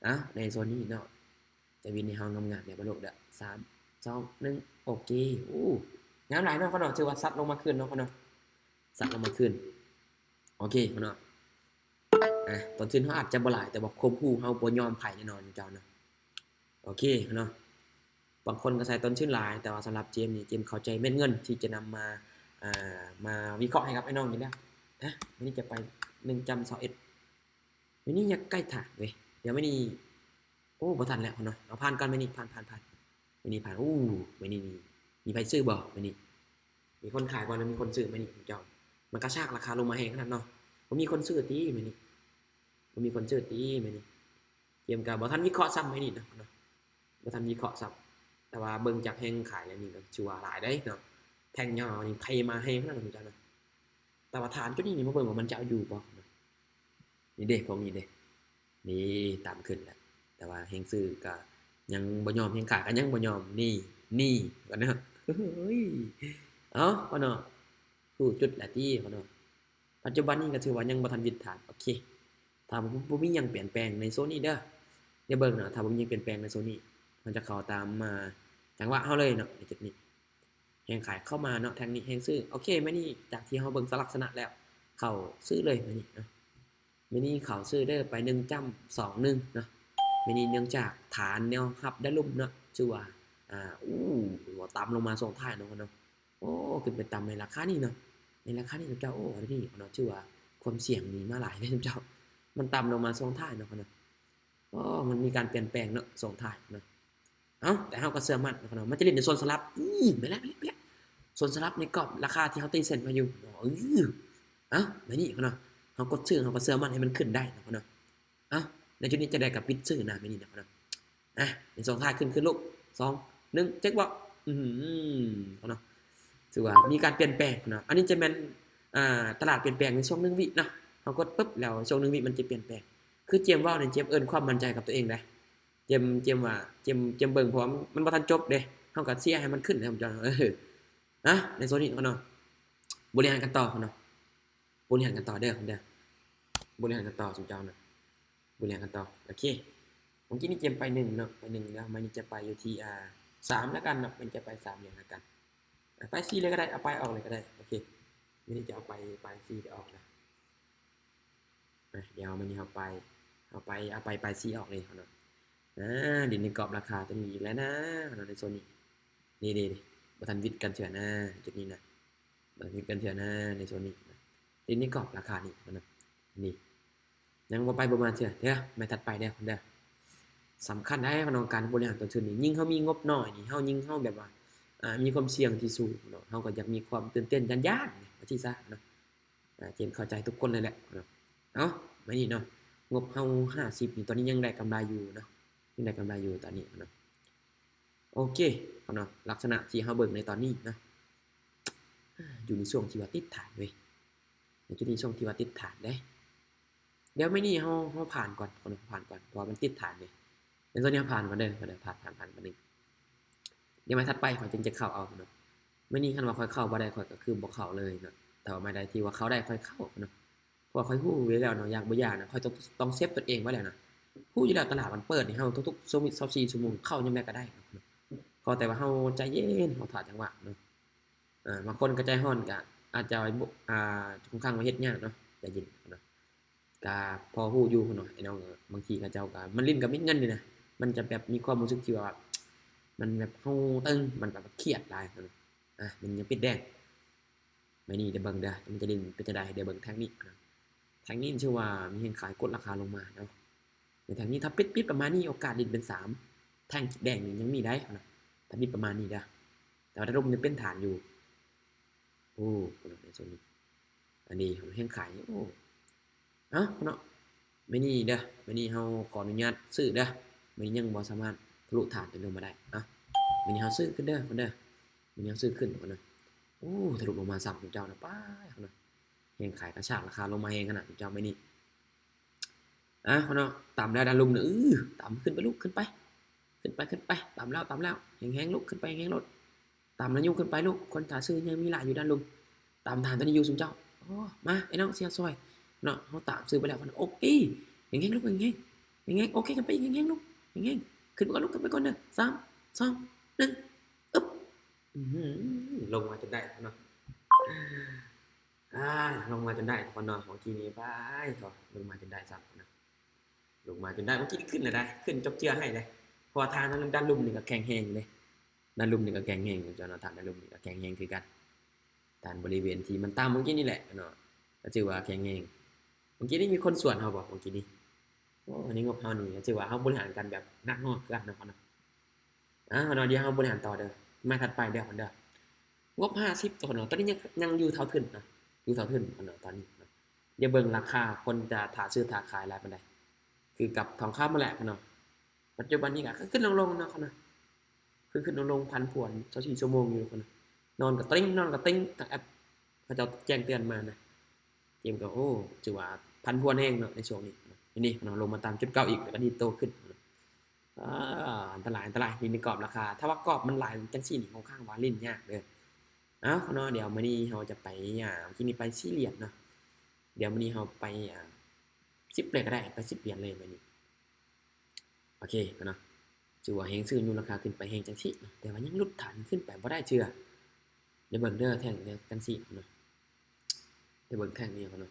ເອົ້າ ໃນໂຊນນີ້ເນາະ ຈະວິນໃຫ້ເຮົາງາມໆແດ່ບໍ່ລູກເດີ ສາມ ສອງ ໜຶ່ງ ໂອເຄ. ໂອ້ ງາມຫຼາຍເນາະເນາະ ຖືວ່າຊັດລົງມາຄືນເນາະເນາະ ຊັດລົງມາຄືນ ໂອເຄເນາະ. ອ່າ ຕົ້ນທຶນເຮົາອາດຈະບໍ່ຫຼາຍ ແຕ່ວ່າຄວາມຮູ້ເຮົາບໍ່ຍອມໃຜແນ່ນອນເຈົ້າເນາະ. ໂອເຄເນາະ ບາງຄົນກໍໃສ່ຕົ້ນທຶນຫຼາຍ ແຕ່ວ່າສຳລັບເຈມນີ້ ເຈມເຂົ້າໃຈເມັດເງິນທີ່ຈະນຳມາ ອ່າ ມາວິເຄາະໃຫ້ກັບອ້າຍນ້ອງຢູ່ແລ້ວນະ. ມື້ນີ້ຈະໄປໜຶ່ງຈ້ຳຊາວເອັດ ມື້ນີ້ຢາກໃກ້ຖານເວີຍ ດຽວມື້ນີ້ ໂອ້ ບໍ່ທັນແລ້ວເນາະ ເອົາຜ່ານກ່ອນມື້ນີ້ ຜ່ານ ຜ່ານ ຜ່ານ ມື້ນີ້ຜ່ານ. ໂອ້ ມື້ນີ້ນີ້ ມີໃຜຊື້ບໍ່ມື້ນີ້? ມີຄົນຂາຍບໍ່ ຫຼື ມີຄົນຊື້ມື້ນີ້ເຈົ້າ? ມັນກະຊາກລາຄາລົງມາແຮງຂະໜາດເນາະ. ບໍ່ມີຄົນຊື້ຕິມື້ນີ້? ບໍ່ມີຄົນຊື້ຕິມື້ນີ້? ເກມກະບໍ່ທັນວິເຄາະຊ້ຳມື້ນີ້ນະເນາະ ບໍ່ທັນວິເຄາະຊ້ຳ. ແຕ່ວ່າເບິ່ງຈາກແຮງຂາຍແລ້ວນີ້ກໍຖືວ່າຫຼາຍເດ້ເນາະ ແທ່ງຍາວນີ້ໄພມາແຮງຂະໜາດນັ້ນເຈົ້ານະ. ແຕ່ວ່າຖານຈຸດນີ້ນີ້ ມາເບິ່ງວ່າມັນຈະເອົາຢູ່ບໍ່ເນາະ. ນີ້ເດ້ ພວກນີ້ເດ້ ນີ້ຕາມຂຶ້ນແລ້ວ ແຕ່ວ່າແຮງຊື້ກໍຍັງບໍ່ຍອມ ແຮງຂາຍກໍຍັງບໍ່ຍອມ. ນີ້ ນີ້ ວ່າເນາະ ເອີຍ ເອົ້າ ວ່າເນາະ ຮູ້ຈຸດແລ້ວຕິ ວ່າເນາະ. ປັດຈຸບັນນີ້ກໍຖືວ່າຍັງບໍ່ທັນວິດຖານ. ໂອເຄ ຖ້າບໍ່ ບໍ່ມີຫຍັງປ່ຽນແປງໃນໂຊນນີ້ເດີ ດຽວເບິ່ງເນາະ ຖ້າບໍ່ມີຫຍັງປ່ຽນແປງໃນໂຊນນີ້ ເຮົາຈະເຂົ້າຕາມ ອ່າ ຈັງຫວະເຮົາເລີຍເນາະ ໃນຈຸດນີ້. ແຮງຂາຍເຂົ້າມາເນາະ ແທ່ງນີ້ແຮງຊື້. ໂອເຄ ມື້ນີ້ຈາກທີ່ເຮົາເບິ່ງສະລັກສະນະແລ້ວ ເຂົ້າຊື້ເລີຍມື້ນີ້ເນາະ. ມື້ນີ້ເຂົ້າຊື້ເດີ ໄປໜຶ່ງຈ້ຳ ສອງໜຶ່ງເນາະ. ມື້ນີ້ເນື່ອງຈາກຖານແນວຮັບດ້ານລຸ່ມເນາະ ຖືວ່າ ອ່າ ອູ້ ຕົວຕ່ຳລົງມາຊ່ວງທ້າຍເນາະເນາະ. ໂອ້ ຂຶ້ນໄປຕ່ຳໃນລາຄານີ້ເນາະ ໃນລາຄານີ້ເຈົ້າ. ໂອ້ ອັນນີ້ເນາະ ຖືວ່າຄວາມສ່ຽງນີ້ມາຫຼາຍເດ້ເຈົ້າ ມັນຕ່ຳລົງມາຊ່ວງທ້າຍເນາະເນາະ. ໂອ້ ມັນມີການປ່ຽນແປງເນາະ ຊ່ວງທ້າຍເນາະ. ເອົ້າ ແຕ່ເຮົາກໍເຊື່ອໝັ້ນເນາະ ເຮົາມາຈະຫຼິ້ນໃນໂຊນສະຫຼັບ. ອີ ແມ່ນແລ້ວ ແມ່ນແລ້ວ ໂຊນສະຫຼັບໃນກອບລາຄາທີ່ເຮົາຕີເສັ້ນໄວ້ຢູ່ເນາະ. ເອີ ເອົ້າ ແບບນີ້ເນາະ ເຮົາກົດຊື້ ເຮົາກໍເຊື່ອໝັ້ນໃຫ້ມັນຂຶ້ນໄດ້ເນາະເນາະ. ເອົ້າ ໃນຈຸດນີ້ຈະໄດ້ກັບປິດຊື້ນະ ແບບນີ້ເນາະເນາະ. ອ່ະ ໃນຊ່ວງທ້າຍຂຶ້ນ ຂຶ້ນລູກ ສອງ ໜຶ່ງ ເຈັກບໍ່ ອື ເນາະ ຖືວ່າມີການປ່ຽນແປງເນາະ. ອັນນີ້ຈະແມ່ນ ອ່າ ຕະຫຼາດປ່ຽນແປງໃນຊ່ວງໜຶ່ງວິເນາະ. ເຮົາກົດປຶບ ແລ້ວຊ່ວງໜຶ່ງວິມັນຈະປ່ຽນແປງ. ຄືເຈມເວົ້ານີ້ ເຈມເອີ້ນຄວາມໝັ້ນໃຈກັບຕົວເອງເດ້ ເຈມ ເຈມວ່າ ເຈມ ເຈມເບິ່ງ ເພາະວ່າມັນ ມັນບໍ່ທັນຈົບເດ້ ເຮົາກໍເຊຍໃຫ້ມັນຂຶ້ນເດ້ ເຈົ້າ. ເອີ ນະ ໃນໂຊນນີ້ເນາະ ບໍລິຫານກັນຕໍ່ເນາະ ບໍລິຫານກັນຕໍ່ເດີ ເດີ ບໍລິຫານກັນຕໍ່ຊຸມເຈົ້ານະ ບໍລິຫານກັນຕໍ່. ໂອເຄ ເມື່ອກີ້ນີ້ເຈມໄປໜຶ່ງເນາະ ໄປໜຶ່ງແລ້ວ ມື້ນີ້ຈະໄປຢູ່ທີ່ ອ່າ ສາມແລ້ວກັນເນາະ ມື້ນີ້ຈະໄປສາມແລ້ວກັນ. ອ່າ ໄປສີ່ເລີຍກໍໄດ້ ເອົາໄປອອກເລີຍກໍໄດ້. ໂອເຄ ມື້ນີ້ຈະເອົາໄປ ໄປສີ່ໄປອອກນະ. ອ່ະ ດຽວມື້ນີ້ເຮົາໄປ ເຮົາໄປ ເອົາໄປ ໄປສີ່ອອກເລີຍເນາະ. ອ່າ ຫຼິ້ນໃນກອບລາຄາຕົວນີ້ອີກແລ້ວນະເນາະ ໃນໂຊນນີ້. ນີ້ໆໆ ບໍ່ທັນວິດກັນເທື່ອນະ ຈຸດນີ້ນະ ບໍ່ທັນວິດກັນເທື່ອນະ ໃນໂຊນນີ້ນະ. ຫຼິ້ນໃນກອບລາຄານີ້ເນາະ ນີ້ ຍັງບໍ່ໄປບໍ່ມາເທື່ອເດີ ແມັດຖັດໄປເດີ ເດີ. ສຳຄັນໄດ໋ ເນາະ ການບໍລິຫານຕົ້ນທຶນນີ້ ຍິ່ງເຮົາມີງົບໜ້ອຍນີ້ ເຮົາ ຍິ່ງເຮົາແບບວ່າ ອ່າ ມີຄວາມສ່ຽງທີ່ສູງເນາະ ເຮົາກໍຢາກມີຄວາມຕື່ນເຕັ້ນຢ້ານໆ ວ່າຊີ້ຊະເນາະ. ອ່າ ເຈມເຂົ້າໃຈທຸກຄົນເລີຍແຫຼະເນາະ. ເອົ້າ ມານີ້ເນາະ ງົບເຮົາຫ້າສິບນີ້ ຕອນນີ້ຍັງໄດ້ກຳໄລຢູ່ເນາະ ຍັງໄດ້ກຳໄລຢູ່ຕອນນີ້ເນາະ. ໂອເຄເນາະ ລັກສະນະທີ່ເຮົາເບິ່ງໃນຕອນນີ້ເນາະ ຢູ່ໃນຊ່ວງທີ່ວ່າຕິດຖານເວີຍ ໃນຈຸດນີ້ ຊ່ວງທີ່ວ່າຕິດຖານເດ້. ດຽວມື້ນີ້ເຮົາ ເຮົາຜ່ານກ່ອນເນາະ ຜ່ານກ່ອນ ເພາະວ່າມັນຕິດຖານເດ້. ດຽວໂຊນນີ້ເຮົາຜ່ານກ່ອນເດີ ຜ່ານ ຜ່ານ ຜ່ານກ່ອນນີ້. ດຽວໄມ້ຖັດໄປຂ້ອຍຈຶ່ງຈະເຂົ້າເອົາເນາະ. ມື້ນີ້ຄັນວ່າຂ້ອຍເຂົ້າບໍ່ໄດ້ ຂ້ອຍກໍຄືບໍ່ເຂົ້າເລີຍເນາະ. ແຕ່ວ່າໄມ້ໃດທີ່ວ່າເຂົ້າໄດ້ ຂ້ອຍເຂົ້າເນາະ. ເພາະວ່າຂ້ອຍຮູ້ຢູ່ແລ້ວເນາະ ຢາກບໍ່ຢາກນະ ຂ້ອຍຕ້ອງ ຕ້ອງເຊັບຕົນເອງໄວ້ແລ້ວນະ. ຮູ້ຢູ່ແລ້ວຕະຫຼາດມັນເປີດໃຫ້ເຮົາທຸກໆ ຊາວສີ່ຊົ່ວໂມງ ເຂົ້າຍາມໃດກໍໄດ້ເນາະ. ຂໍແຕ່ວ່າເຮົາໃຈເຢັນ ເຮົາຖ້າຈັງຫວະເນາະ. ອ່າ ບາງຄົນກໍໃຈຮ້ອນ ກໍອາດຈະ ອ່າ ຄ່ອນຂ້າງວ່າເຮັດຍາກເນາະ ໃຈເຢັນເນາະ. ກະພໍຮູ້ຢູ່ເນາະ ໄອ້ນ້ອງ ບາງທີເຂົາເຈົ້າກໍ ມັນຫຼິ້ນກັບເມັດເງິນນີ້ນະ ມັນຈະແບບມີຄວາມຮູ້ສຶກທີ່ວ່າ ມັນແບບເຮົາຕຶງ ມັນກໍຄຽດຫຼາຍເນາະ. ອ່າ ມັນຍັງປິດແດງ ໄມ້ນີ້ ດຽວເບິ່ງເດີ ມັນຈະຫຼິ້ນເປັນຈັ່ງໃດ ດຽວເບິ່ງແທ່ງນີ້ເນາະ. ແທ່ງນີ້ຖືວ່າມີແຮງຂາຍກົດລາຄາລົງມາເນາະ. ໃນແທ່ງນີ້ຖ້າປິດ ປິດປະມານນີ້ ໂອກາດຫຼິ້ນເປັນສາມ ແທ່ງແດງນີ້ຍັງມີໄດ້ເນາະ ຖ້າປິດປະມານນີ້ເດີ. ແຕ່ວ່າຖ້າລົມຍັງເປັນຖານຢູ່ ໂອ້ ໃນໂຊນນີ້ ອັນນີ້ແຮງຂາຍ. ໂອ້ ເອົ້າເນາະ ມື້ນີ້ເດີ ມື້ນີ້ເຮົາຂໍອະນຸຍາດຊື້ເດີ ມື້ນີ້ຍັງບໍ່ສາມາດທະລຸຖານຕົວນີ້ລົງມາໄດ້ເນາະ. ມື້ນີ້ເຮົາຊື້ຂຶ້ນເດີ ເດີ ມື້ນີ້ເຮົາຊື້ຂຶ້ນເນາະ. ໂອ້ ທະລຸລົງມາຊ້ຳເຈົ້ານະ ປ້າເນາະ ແຮງຂາຍກະຊາກລາຄາລົງມາແຮງຂະໜາດເຈົ້າມື້ນີ້. ອ່າ ເນາະ ຕາມແລ້ວດ້ານລຸ່ມນະ ເອີ ຕາມ ຂຶ້ນໄປລູກ ຂຶ້ນໄປ ຂຶ້ນໄປ ຂຶ້ນໄປ ຕາມແລ້ວ ຕາມແລ້ວ ແຮງໆ ລູກ ຂຶ້ນໄປແຮງໆ ໂລດ ຕາມລະຍຸງຂຶ້ນໄປລູກ ຄົນຖ້າຊື້ຍັງມີຫຼາຍຢູ່ດ້ານລຸ່ມ ຕາມຖານຕົວນີ້ຢູ່ຊຸມເຈົ້າ. ໂອ້ ມາ ໄອ້ນ້ອງ ຊ່ຽວຊ່ອຍເນາະ ເຮົາຕາມຊື້ໄປແລ້ວ ໂອເຄ ແຮງໆ ລູກ ແຮງໆ ແຮງໆ ໂອເຄ ຂຶ້ນໄປອີກ ແຮງໆ ລູກ ແຮງໆ ຂຶ້ນໄປກ່ອນລູກ ຂຶ້ນໄປກ່ອນເດີ ສາມ ສອງ ໜຶ່ງ ອຶບ ອື ລົງມາຈົນໄດ້ເນາະ. ອ່າ ລົງມາຈົນໄດ້ທຸກຄົນເນາະ ເມື່ອກີ້ນີ້ ບາຍເທາະ ລົງມາຈົນໄດ້ຊ້ຳເນາະ ລົງມາຈົນໄດ້. ເມື່ອກີ້ນີ້ຂຶ້ນແລ້ວໄດ໋ ຂຶ້ນຈົກເຈືອໃຫ້ເດ້ ເພາະວ່າທາງດ້ານລຸ່ມນີ້ກໍແຂງແຮງເດ້ ດ້ານລຸ່ມນີ້ກໍແຂງແຮງເຈົ້າເນາະ ທາງດ້ານລຸ່ມນີ້ກໍແຂງແຮງຄືກັນ. ທາງບໍລິເວນທີ່ມັນຕ່ຳເມື່ອກີ້ນີ້ແຫຼະເນາະ ກໍຖືວ່າແຂງແຮງ. ເມື່ອກີ້ນີ້ມີຄົນສວນເຮົາບໍ່ ເມື່ອກີ້ນີ້? ໂອ້ ອັນນີ້ງົບເຮົານີ້ກໍຖືວ່າເຮົາບໍລິຫານກັນແບບໜັກໜ່ວງຄືກັນເນາະ. ອ່າ ເນາະ ດຽວເຮົາບໍລິຫານຕໍ່ເດີ ມາຖັດໄປເດີ ເດີ ງົບຫ້າສິບ ທຸກຄົນເນາະ. ຕອນນີ້ຍັງ ຍັງຢູ່ເທົ່າທຶນເນາະ ຢູ່ເທົ່າທຶນເນາະ ຕອນນີ້ເນາະ. ດຽວເບິ່ງລາຄາຄົນຈະຖ້າຊື້ຖ້າຂາຍຫຼາຍປານໃດ ຄືກັບທອງຄຳຫັ້ນແຫຼະເນາະ. ປັດຈຸບັນນີ້ກໍຂຶ້ນໆ ລົງໆ ເນາະ ເນາະ ຂຶ້ນໆ ລົງໆ ຜັນຜວນ ຊາວສີ່ຊົ່ວໂມງຢູ່ເນາະ. ນອນກໍຕິງ ນອນກໍຕິງ ທາງແອັບເຂົາເຈົ້າແຈ້ງເຕືອນມານະ. ເກມກໍ ໂອ້ ຖືວ່າຜັນຜວນແຮງເນາະ ໃນຊ່ວງນີ້ເນາະ. ນີ້ເນາະ ລົງມາຕາມຈຸດເກົ່າອີກ ແລ້ວກໍດີດໂຕຂຶ້ນ. ອ່າ ອັນຕະລາຍ ອັນຕະລາຍ ຫຼິ້ນໃນກອບລາຄາ ຖ້າວ່າກອບມັນຫຼາຍຈັ່ງຊີ້ນີ້ ຂ້ອນຂ້າງວ່າຫຼິ້ນຍາກເດີ. ເອົ້າເນາະ ດຽວມື້ນີ້ເຮົາຈະໄປ ອ່າ ມື້ກີ້ນີ້ໄປສີ່ຫຼຽນເນາະ. ດຽວມື້ນີ້ເຮົາໄປ ອ່າ ສິບເລີຍກໍໄດ້ ໄປສິບຫຼຽນເລີຍມື້ນີ້. ໂອເຄເນາະ ຖືວ່າແຮງຊື້ຍົກລາຄາຂຶ້ນໄປແຮງຈັ່ງຊີ້ເນາະ ແຕ່ວ່າຍັງຫຼຸດຖານຂຶ້ນໄປບໍ່ໄດ້ເທື່ອ. ດຽວເບິ່ງເດີ ແທ່ງຈັ່ງຊີ້ເນາະ ດຽວເບິ່ງແທ່ງນີ້ເນາະ.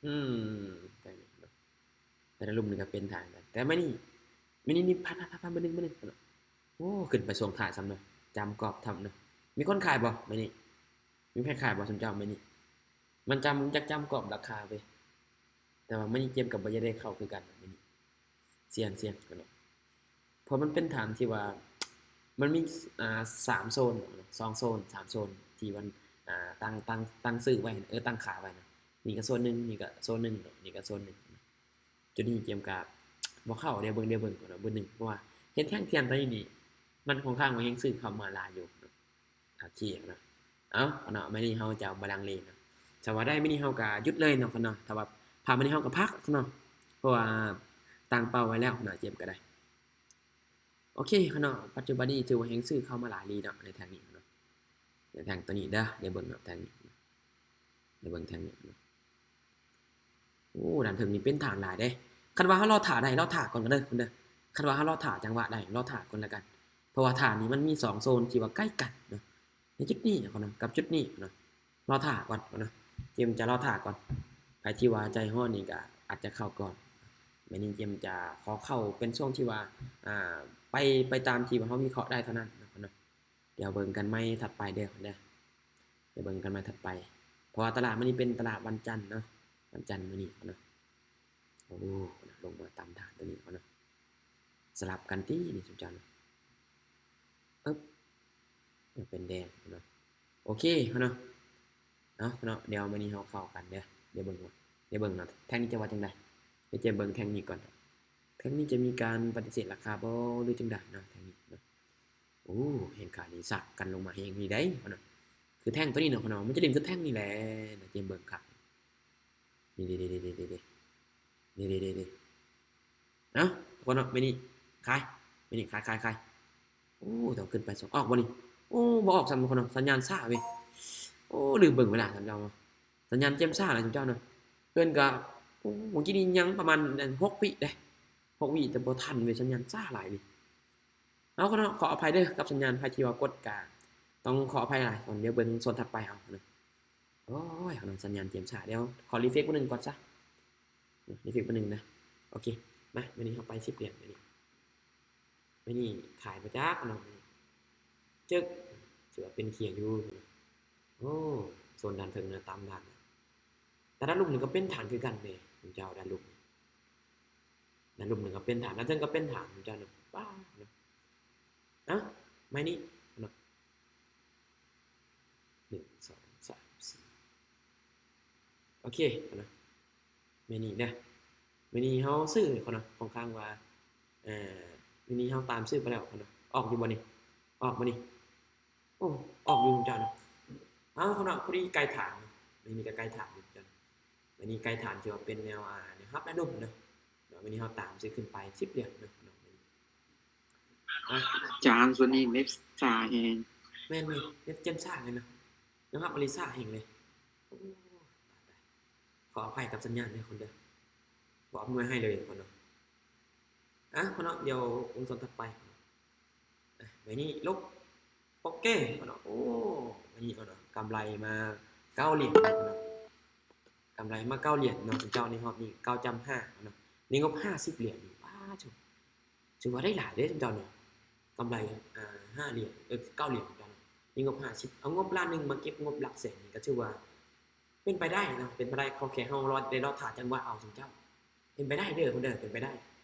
ອືມ ແທ່ງນີ້ເນາະ ແຕ່ລະລຸ່ມນີ້ກໍເປັນທາງກັນ ແຕ່ມື້ນີ້ ມື້ນີ້ນີ້ ພາດ ພາດ ພາດ ມື້ໜຶ່ງ ມື້ໜຶ່ງເນາະ. ໂອ້ ຂຶ້ນໄປຊ່ວງທ້າຍຊ້ຳເນາະ ຈຳກອບທຳເນາະ. ມີຄົນຂາຍບໍ່ມື້ນີ້? ມີໃຜຂາຍບໍ່ຊຸມເຈົ້າມື້ນີ້? ມັນຈຳ ຢາກຈຳກອບລາຄາເວີຍ ແຕ່ວ່າມື້ນີ້ເກມກໍບໍ່ຢາກໄດ້ເຂົ້າຄືກັນມື້ນີ້ ສ່ຽງ ສ່ຽງເນາະ. ເພາະມັນເປັນຖານທີ່ວ່າ ມັນມີ ອ່າ ສາມໂຊນ ສອງໂຊນ ສາມໂຊນ ທີ່ມັນ ອ່າ ຕັ້ງ ຕັ້ງ ຕັ້ງຊື້ໄວ້ ເອີ ຕັ້ງຂາຍໄວ້ນະ. ນີ້ກໍໂຊນໜຶ່ງ ນີ້ກໍໂຊນໜຶ່ງເນາະ ນີ້ກໍໂຊນໜຶ່ງ. ຈຸດນີ້ເກມກໍບໍ່ເຂົ້າ ດຽວເບິ່ງ ດຽວເບິ່ງກ່ອນເນາະ ເບິ່ງໜຶ່ງ ເພາະວ່າເຫັນແທ່ງທຽນຕອນນີ້ນີ້ ມັນຂ້ອນຂ້າງວ່າແຮງຊື້ເຂົ້າມາຫຼາຍຢູ່ເນາະ. ໂອເຄເນາະ ເອົ້າເນາະ ມື້ນີ້ເຮົາຈະບໍ່ລັງເລເນາະ. ສະວ່າໄດ້ມື້ນີ້ເຮົາກໍຢຸດເລີຍເນາະ ເນາະ ຖ້າວ່າຜ່ານມື້ນີ້ເຮົາກໍພັກເນາະ ເພາະວ່າຕັ້ງເປົ້າໄວ້ແລ້ວເນາະ ເກມກໍໄດ້. ໂອເຄເນາະ ປັດຈຸບັນນີ້ຖືວ່າແຮງຊື້ເຂົ້າມາຫຼາຍລີເນາະ ໃນແທ່ງນີ້ເນາະ ໃນແທ່ງຕົວນີ້ເດີ ດຽວເບິ່ງເນາະ ແທ່ງນີ້ ດຽວເບິ່ງແທ່ງນີ້ເນາະ. ໂອ້ ດ້ານເທິງນີ້ເປັນຖານຫຼາຍເດ້. ຄັນວ່າເຮົາລໍຖ້າໄດ້ ລໍຖ້າກ່ອນກໍເດີ ເດີ. ຄັນວ່າເຮົາລໍຖ້າຈັງຫວະໄດ້ ລໍຖ້າກ່ອນລະກັນ ເພາະວ່າຖານນີ້ມັນມີສອງໂຊນທີ່ວ່າໃກ້ກັນເນາະ ໃນຈຸດນີ້ເນາະ ກັບຈຸດນີ້ເນາະ. ລໍຖ້າກ່ອນເນາະ ເກມຈະລໍຖ້າກ່ອນ. ໃຜທີ່ວ່າໃຈຮ້ອນນີ້ກໍອາດຈະເຂົ້າກ່ອນ. ແມ່ນນີ້ເກມຈະຂໍເຂົ້າເປັນຊ່ວງທີ່ວ່າ ອ່າ ໄປ ໄປຕາມທີ່ວ່າເຮົາວິເຄາະໄດ້ເທົ່ານັ້ນເນາະ. ດຽວເບິ່ງກັນໃໝ່ຖັດໄປເດີ ດຽວເບິ່ງກັນໃໝ່ຖັດໄປ ເພາະວ່າຕະຫຼາດມື້ນີ້ເປັນຕະຫຼາດວັນຈັນເນາະ ວັນຈັນມື້ນີ້ເນາະ. ໂອ້ ລົງມາຕາມຖານຕົວນີ້ເນາະ ສະຫຼັບກັນຕິນີ້ ຊຸມເຈົ້າເນາະ. ອຶບ ເປັນແດງເນາະ. ໂອເຄເນາະ ເນາະ ເນາະ ດຽວມື້ນີ້ເຮົາເຂົ້າກັນເດີ ດຽວເບິ່ງກ່ອນ ດຽວເບິ່ງເນາະ ແທ່ງນີ້ຈະວ່າຈັ່ງໃດ. ດຽວຈະເບິ່ງແທ່ງນີ້ກ່ອນ. ແທ່ງນີ້ຈະມີການປະຕິເສດລາຄາບໍ່ ຫຼືຈັ່ງໃດເນາະ ແທ່ງນີ້ເນາະ. ໂອ້ ແຮງຂາຍນີ້ສາກກັນລົງມາແຮງນີ້ໄດ໋ເນາະ. ຄືແທ່ງໂຕນີ້ເນາະ ເນາະ ມັນຈະເດັ່ນຄືແທ່ງນີ້ແຫຼະ. ດຽວເບິ່ງຄັກ ນີ້ເດ ນີ້ເດ ນີ້ເດ ນີ້ເດ ນີ້ເດ ນີ້ເດ. ເອົ້າ ທຸກຄົນເນາະ ມື້ນີ້ຂາຍ ມື້ນີ້ຂາຍ ຂາຍ ຂາຍ. ໂອ້ ຕ້ອງຂຶ້ນໄປສອງ ອອກບໍ່ນີ້? ໂອ້ ບໍ່ອອກຊ້ຳທຸກຄົນເນາະ ສັນຍານຊ້າເວີຍ. ໂອ້ ລືມເບິ່ງເວລາຊ້ຳເຈົ້າເນາະ ສັນຍານເຈມຊ້າຫຼາຍຊຸມເຈົ້າເນາະ. ເພິ່ນກະ ໂອ້ ເມື່ອກີ້ນີ້ຍັງປະມານຫົກວິເດ້ ຫົກວິ ແຕ່ບໍ່ທັນເວີຍ ສັນຍານຊ້າຫຼາຍນີ້. ເອົາເນາະ ຂໍອະໄພເດີກັບສັນຍານ ໃຜທີ່ວ່າກົດກະຕ້ອງຂໍອະໄພຫຼາຍ. ດຽວເບິ່ງໂຊນຖັດໄປເອົາເນາະ. ໂອ້ຍ ເອົາເນາະ ສັນຍານເຈມຊ້າ ດຽວຂໍຣີເຟຣຊບາດໜຶ່ງກ່ອນຊະ ຣີເຟຣຊບາດໜຶ່ງນະ. ໂອເຄ ມາ ມື້ນີ້ເຮົາໄປສິບຫຼຽນ ມື້ນີ້ ມື້ນີ້ຂາຍບໍ່ຈັກເນາະ ຈຶ່ກ ຖືວ່າເປັນເຂຍຢູ່. ໂອ້ ໂຊນດ້ານເທິງນະ ຕາມດ້ານ ແຕ່ດ້ານລຸ່ມນີ້ກໍເປັນຖານຄືກັນເດ້ ເຈົ້າ ດ້ານລຸ່ມ ດ້ານລຸ່ມນີ້ກໍເປັນຖານ ດ້ານເທິງກໍເປັນຖານ ເຈົ້າເນາະ. ປ້າເນາະ ເອົ້າ ໄມ້ນີ້ເນາະ ໜຶ່ງ ສອງ ສາມ ສີ່ ໂອເຄເນາະ. ມື້ນີ້ເດີ ມື້ນີ້ເຮົາຊື້ເນາະ ຂ້ອນຂ້າງວ່າ ເອີ ມື້ນີ້ເຮົາຕາມຊື້ໄປແລ້ວເນາະ. ອອກຢູ່ບໍ່ນີ້? ອອກບໍ່ນີ້? ໂອ້ ອອກຢູ່ເຈົ້າເນາະ. ເອົາເນາະ ພໍດີໃກ້ຖານ ມື້ນີ້ກໍໃກ້ຖານຢູ່ເຈົ້າ. ມື້ນີ້ໃກ້ຖານ ຖືວ່າເປັນແນວ ອ່າ ແນວຮັບ ແນວລຸ່ມເນາະ. ເນາະ ມື້ນີ້ເຮົາຕາມຊື້ຂຶ້ນໄປສິບຫຼຽນເນາະ ເນາະ ມື້ນີ້. ອາ ອາຈານ ສ່ວນນີ້ເລັກຊ້າແຮງ. ແມ່ນໆ ເລັກເຈັມຊ້າແຮງນະ ຍອມຮັບອີ່ຫຼີ ຊ້າແຮງເລີຍ. ໂອ້ ຕາຍໆ ຂໍອະໄພກັບສັນຍານເດີຄົນເດີ ບໍ່ອຳນວຍໃຫ້ເລີຍຄົນເນາະ. ອາ ຄົນເນາະ ດຽວວົງຈອນຖັດໄປ. ອາ ໃບນີ້ລົບ ໂອເຄເນາະ. ໂອ້ ໃບນີ້ເນາະ ກຳໄລມາເກົ້າຫຼຽນເນາະ ກຳໄລມາເກົ້າຫຼຽນເນາະ ເຈົ້າ ໃນຮອບນີ້ເກົ້າຈ້ຳຫ້າເນາະ ໃນງົບຫ້າສິບຫຼຽນນີ້. ປາໂທ້ ຖືວ່າໄດ້ຫຼາຍເດ້ເຈົ້າເນາະ ກຳໄລ ອ່າ ຫ້າຫຼຽນ ເອີ ເກົ້າຫຼຽນເຈົ້າເນາະ ໃນງົບຫ້າສິບ. ເອົາງົບລ້ານໜຶ່ງມາເກັບງົບຫຼັກແສນນີ້ ກໍຖືວ່າເປັນໄປໄດ້ເນາະ ເປັນໄປໄດ້ ຂໍແຄ່ເຮົາລໍ ໄດ້ລໍຖ້າຈັງຫວະເອົາເຈົ້າ. ເປັນໄປໄດ້ເດີ ເດີ ເປັນໄປໄດ້.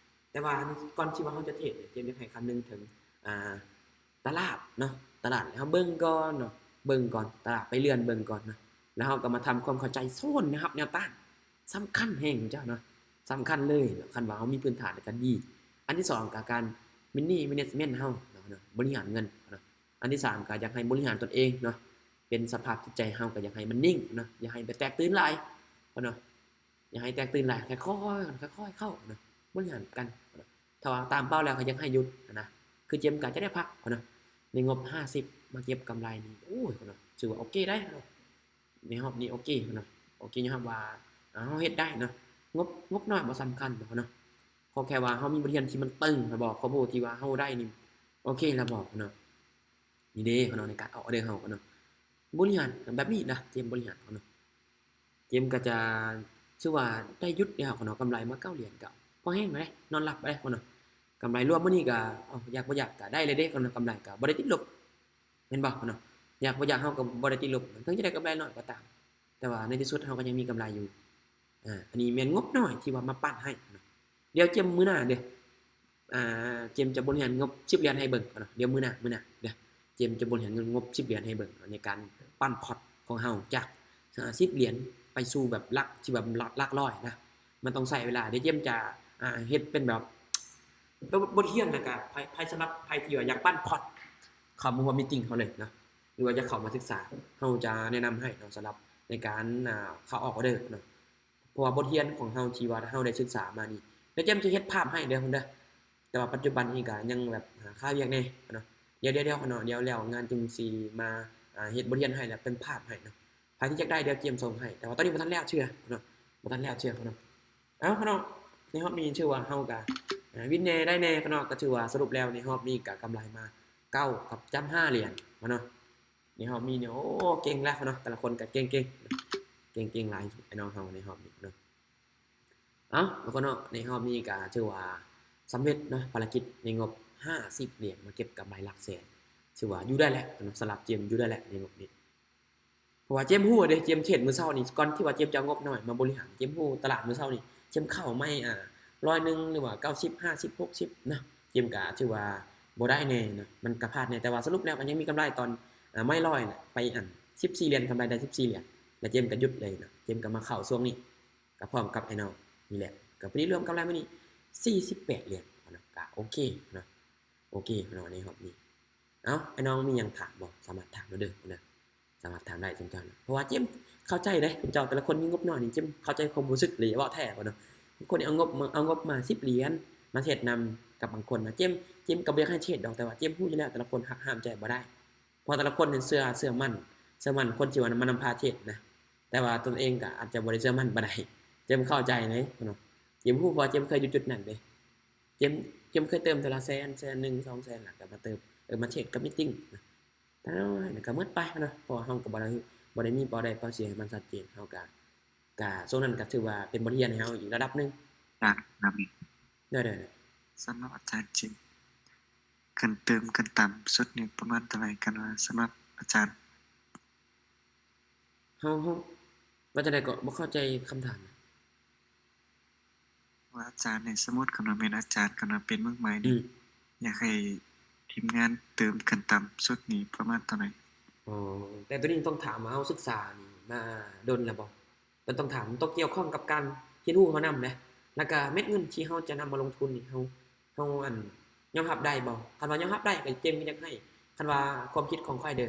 ແຕ່ວ່າກ່ອນທີ່ວ່າເຮົາຈະເທຣດນີ້ ເຈມຢາກໃຫ້ຄຳນຶງເຖິງ ອ່າ ຕະຫຼາດເນາະ ຕະຫຼາດ ເຮົາເບິ່ງກ່ອນເນາະ ເບິ່ງກ່ອນ ຕະຫຼາດ ໄປເລື່ອນເບິ່ງກ່ອນເນາະ ແລ້ວເຮົາກໍມາທຳຄວາມເຂົ້າໃຈໂຊນແນວຮັບແນວຕ້ານ ສຳຄັນແຮງເຈົ້າເນາະ ສຳຄັນເລີຍເນາະ. ຄັນວ່າເຮົາມີພື້ນຖານແລ້ວກໍດີ. ອັນທີສອງກໍການ money management ເຮົາເນາະ ບໍລິຫານເງິນເນາະ. ອັນທີສາມກໍຢາກໃຫ້ບໍລິຫານຕົນເອງເນາະ ເປັນສະພາບຈິດໃຈເຮົາກໍຢາກໃຫ້ມັນນິ່ງເນາະ ຢ່າໃຫ້ໄປແຕກຕື່ນຫຼາຍເນາະ. ຢ່າໃຫ້ແຕກຕື່ນຫຼາຍ ຄ່ອຍໆ ຄ່ອຍໆເຂົ້າເນາະ ບໍລິຫານກັນເນາະ. ຖ້າວ່າຕາມເປົ້າແລ້ວກໍຢາກໃຫ້ຢຸດນະ ຄືເຈມກໍຈະໄດ້ພັກເນາະ. ໃນງົບຫ້າສິບມາເກັບກຳໄລນີ້ ໂອ້ຍເນາະ ຖືວ່າໂອເຄໄດ໋ເນາະ ໃນຮອບນີ້ໂອເຄເນາະ. ໂອເຄ ຍອມຮັບວ່າ ເຮົາເຮັດໄດ້ເນາະ ງົບ ງົບນ້ອຍບໍ່ສຳຄັນເນາະ ຂໍແຄ່ວ່າເຮົາມີບົດຮຽນທີ່ມັນຕຶງແລ້ວບໍ່ ຄວາມຮູ້ທີ່ວ່າເຮົາໄດ້ນີ້ໂອເຄແລ້ວບໍ່ເນາະ. ນີ້ເດ້ເນາະ ໃນການອອກອໍເດີເຮົາເນາະ ບໍລິຫານແບບນີ້ນະ ເຈມບໍລິຫານເນາະ. ເຈມກໍຈະ ຖືວ່າໄດ້ຢຸດແລ້ວເນາະ ກຳໄລມາເກົ້າຫຼຽນກໍພໍແຮງແລ້ວເດ້ ນອນຫຼັບໄດ້ເນາະ. ກຳໄລລວມມື້ນີ້ກໍ ເອົ້າ ຢາກບໍ່ຢາກກໍໄດ້ເລີຍເດ້ເນາະ ກຳໄລກໍບໍ່ໄດ້ຕິດລົບ ແມ່ນບໍ່ເນາະ. ຢາກບໍ່ຢາກເຮົາກໍບໍ່ໄດ້ຕິດລົບ ເຖິງຈະໄດ້ກຳໄລໜ້ອຍກໍຕາມ ແຕ່ວ່າໃນທີ່ສຸດເຮົາກໍຍັງມີກຳໄລຢູ່. ອາ ອັນນີ້ແມ່ນງົບນ້ອຍທີ່ວ່າມາປັ້ນໃຫ້ເນາະ. ດຽວເຈມມື້ໜ້າເດີ ອ່າ ເຈມຈະບໍລິຫານງົບສິບຫຼຽນໃຫ້ເບິ່ງເນາະ. ດຽວມື້ໜ້າ ມື້ໜ້າເດີ ເຈມຈະບໍລິຫານເງິນງົບສິບຫຼຽນໃຫ້ເບິ່ງເນາະ ໃນການປັ້ນພອດຂອງເຮົາຈາກ ອ່າ ສິບຫຼຽນໄປສູ່ແບບຫຼັກທີ່ແບບຫຼັກ ຫຼັກຮ້ອຍນະ. ມັນຕ້ອງໃຊ້ເວລາ. ດຽວເຈມຈະ ອ່າ ເຮັດເປັນແບບ ບົດ ບົດຮຽນ ແລ້ວກະໃຜ ໃຜສຳລັບໃຜທີ່ວ່າຢາກປັ້ນພອດ ເຂົ້າມາຮ່ວມມີຕິງເຮົາເລີຍເນາະ ຫຼືວ່າຢາກເຂົ້າມາສຶກສາ ເຮົາຈະແນະນຳໃຫ້ເນາະ ສຳລັບໃນການ ອ່າ ເຂົ້າອອກອໍເດີເນາະ. ເພາະວ່າບົດຮຽນຂອງເຮົາທີ່ວ່າເຮົາໄດ້ສຶກສາມານີ້ ດຽວເຈມຈະເຮັດພາບໃຫ້ເດີຄົນເດີ ແຕ່ວ່າປັດຈຸບັນນີ້ກະຍັງແບບຫາຄາວຽກແດ່ເນາະ. ດຽວ ດຽວ ດຽວເນາະ ດຽວແລ້ວງານຈຶ່ງຊິມາ ອ່າ ເຮັດບົດຮຽນໃຫ້ ແລ້ວເປັນພາບໃຫ້ເນາະ. ໃຜທີ່ຢາກໄດ້ ດຽວເຈມສົ່ງໃຫ້ ແຕ່ວ່າຕອນນີ້ບໍ່ທັນແລ້ວເທື່ອເນາະ ບໍ່ທັນແລ້ວເທື່ອເນາະ. ເອົ້າເນາະ ໃນຮອບນີ້ຖືວ່າເຮົາກະ ອ່າ ວິນແດ່ໄດ້ແດ່ເນາະ. ກໍຖືວ່າສະຫຼຸບແລ້ວໃນຮອບນີ້ກະກຳໄລມາເກົ້າກັບຈ້ຳຫ້າຫຼຽນເນາະ. ໃນຮອບນີ້ນີ້ ໂອ້ ເກັ່ງແລ້ວເນາະ ແຕ່ລະຄົນກໍເກັ່ງໆ ເກັ່ງໆຫຼາຍ ໄອ້ນ້ອງເຮົາໃນຮອບນີ້ເນາະ. ເອົ້າ ແລ້ວກໍເນາະ ໃນຮອບນີ້ກໍຖືວ່າສຳເລັດເນາະ ພາລະກິດໃນງົບຫ້າສິບຫຼຽນ ມາເກັບກຳໄລຫຼັກແສນ ຖືວ່າຢູ່ໄດ້ແຫຼະເນາະ. ສຳລັບເຈມຢູ່ໄດ້ແຫຼະໃນງົບນີ້ ເພາະວ່າເຈມຮູ້ເດ້ ເຈມເທຣດມື້ເຊົ້ານີ້ ກ່ອນທີ່ວ່າເຈມຈະເອົາງົບນ້ອຍມາບໍລິຫານ ເຈມຮູ້ຕະຫຼາດມື້ເຊົ້ານີ້ ເຈມເຂົ້າໄມ້ ອາ ຮ້ອຍໜຶ່ງ ຫຼືວ່າເກົ້າສິບ ຫ້າສິບ ຫົກສິບເນາະ. ເຈມກໍຖືວ່າບໍ່ໄດ້ແດ່ເນາະ ມັນກໍພາດແດ່ ແຕ່ວ່າສະຫຼຸບແລ້ວກໍຍັງມີກຳໄລຕອນ ອາ ໄມ້ຮ້ອຍນະ ໄປອັນສິບສີ່ຫຼຽນ ກຳໄລໄດ້ສິບສີ່ຫຼຽນ. ແລ້ວເຈມກໍຢຸດເລີຍເນາະ ເຈມກໍມາເຂົ້າຊ່ວງນີ້ ກໍພ້ອມກັບອ້າຍນ້ອງນີ້ແຫຼະ ກໍພໍດີລວມກຳໄລມື້ນີ້ສີ່ສິບແປດຫຼຽນເນາະ ກໍໂອເຄເນາະ ໂອເຄເນາະ ໃນຮອບນີ້. ເອົ້າ ອ້າຍນ້ອງມີຫຍັງຖາມບໍ່? ສາມາດຖາມໄດ້ເດີເນາະ ສາມາດຖາມໄດ້ເຊັ່ນກັນ ເພາະວ່າເຈມເຂົ້າໃຈເດ້ ເຈົ້າແຕ່ລະຄົນມີງົບໜ້ອຍນີ້ ເຈມເຂົ້າໃຈຄວາມຮູ້ສຶກເລີຍ ເວົ້າແທ້ບໍ່ເນາະ. ບາງຄົນນີ້ເອົາງົບມາ ເອົາງົບມາສິບຫຼຽນ ມາເທຣດນຳກັບບາງຄົນນະ ເຈມ ເຈມກໍບໍ່ຢາກໃຫ້ເທຣດດອກ ແຕ່ວ່າເຈມຮູ້ຢູ່ແລ້ວ ແຕ່ລະຄົນຫັກຫ້າມໃຈບໍ່ໄດ້ ເພາະແຕ່ລະຄົນນີ້ເຊື່ອ ເຊື່ອໝັ້ນ ເຊື່ອໝັ້ນຄົນທີ່ວ່າມານຳພາເທຣດນະ ແຕ່ວ່າຕົນເອງກໍອາດຈະບໍ່ໄດ້ເຊື່ອໝັ້ນປານໃດ. ເຈມເຂົ້າໃຈເດ້ເນາະ ເຈມຮູ້ ເພາະວ່າເຈມເຄີຍຢູ່ຈຸດນັ້ນເດ້. ເຈມ ເຈມເຄີຍເຕີມເທື່ອລະແສນ ແສນໜຶ່ງ ສອງແສນ ແລ້ວກໍມາເຕີມ ເອີ ມາເທຣດກັບມີດຕິ້ງນະ ແຕ່ນ້ອຍໆ ແລ້ວກໍໝົດໄປເນາະ ເພາະວ່າເຮົາກໍບໍ່ໄດ້ ບໍ່ໄດ້ມີເປົ້າໄດ້ເປົ້າໝາຍໃຫ້ມັນຊັດເຈນ ເຮົາກໍ ກໍຊ່ວງນັ້ນກໍຖືວ່າເປັນບົດຮຽນໃຫ້ເຮົາອີກລະດັບໜຶ່ງ ອ່າ ລະດັບໜຶ່ງ ໄດ້ໆ ສຳລັບອາຈານເຈມ ຂັ້ນເຕີມຂັ້ນຕ່ຳສຸດນີ້ປະມານເທົ່າໃດ? ຄັນວ່າສຳລັບອາຈານ ເຮົາ ເຮົາ ວ່າຈັ່ງໃດເກາະ? ບໍ່ເຂົ້າໃຈຄຳຖາມ. ວ່າອາຈານນີ້ ສົມມຸດຄັນວ່າແມ່ນອາຈານ ຄັນວ່າເປັນມືໃໝ່ນີ້ ອືມ ຢາກໃຫ້ທີມງານເຕີມຂັ້ນຕ່ຳສຸດນີ້ປະມານເທົ່າໃດ? ອໍ ແຕ່ໂຕນີ້ຕ້ອງຖາມວ່າເຮົາສຶກສານີ້ມາດົນແລ້ວບໍ່? ເພິ່ນຕ້ອງຖາມ ມັນຕ້ອງກ່ຽວຂ້ອງກັບການຮຽນຮູ້ເຮົານຳເດ້ ແລ້ວກະເມັດເງິນທີ່ເຮົາຈະນຳມາລົງທຶນນີ້ ເຮົາ ເຮົາ ອັນ ຍອມຮັບໄດ້ບໍ່? ຄັນວ່າຍອມຮັບໄດ້ກໍເຈັງກໍຢາກໃຫ້ ຄັນວ່າຄວາມຄິດຂອງຂ້ອຍເດີ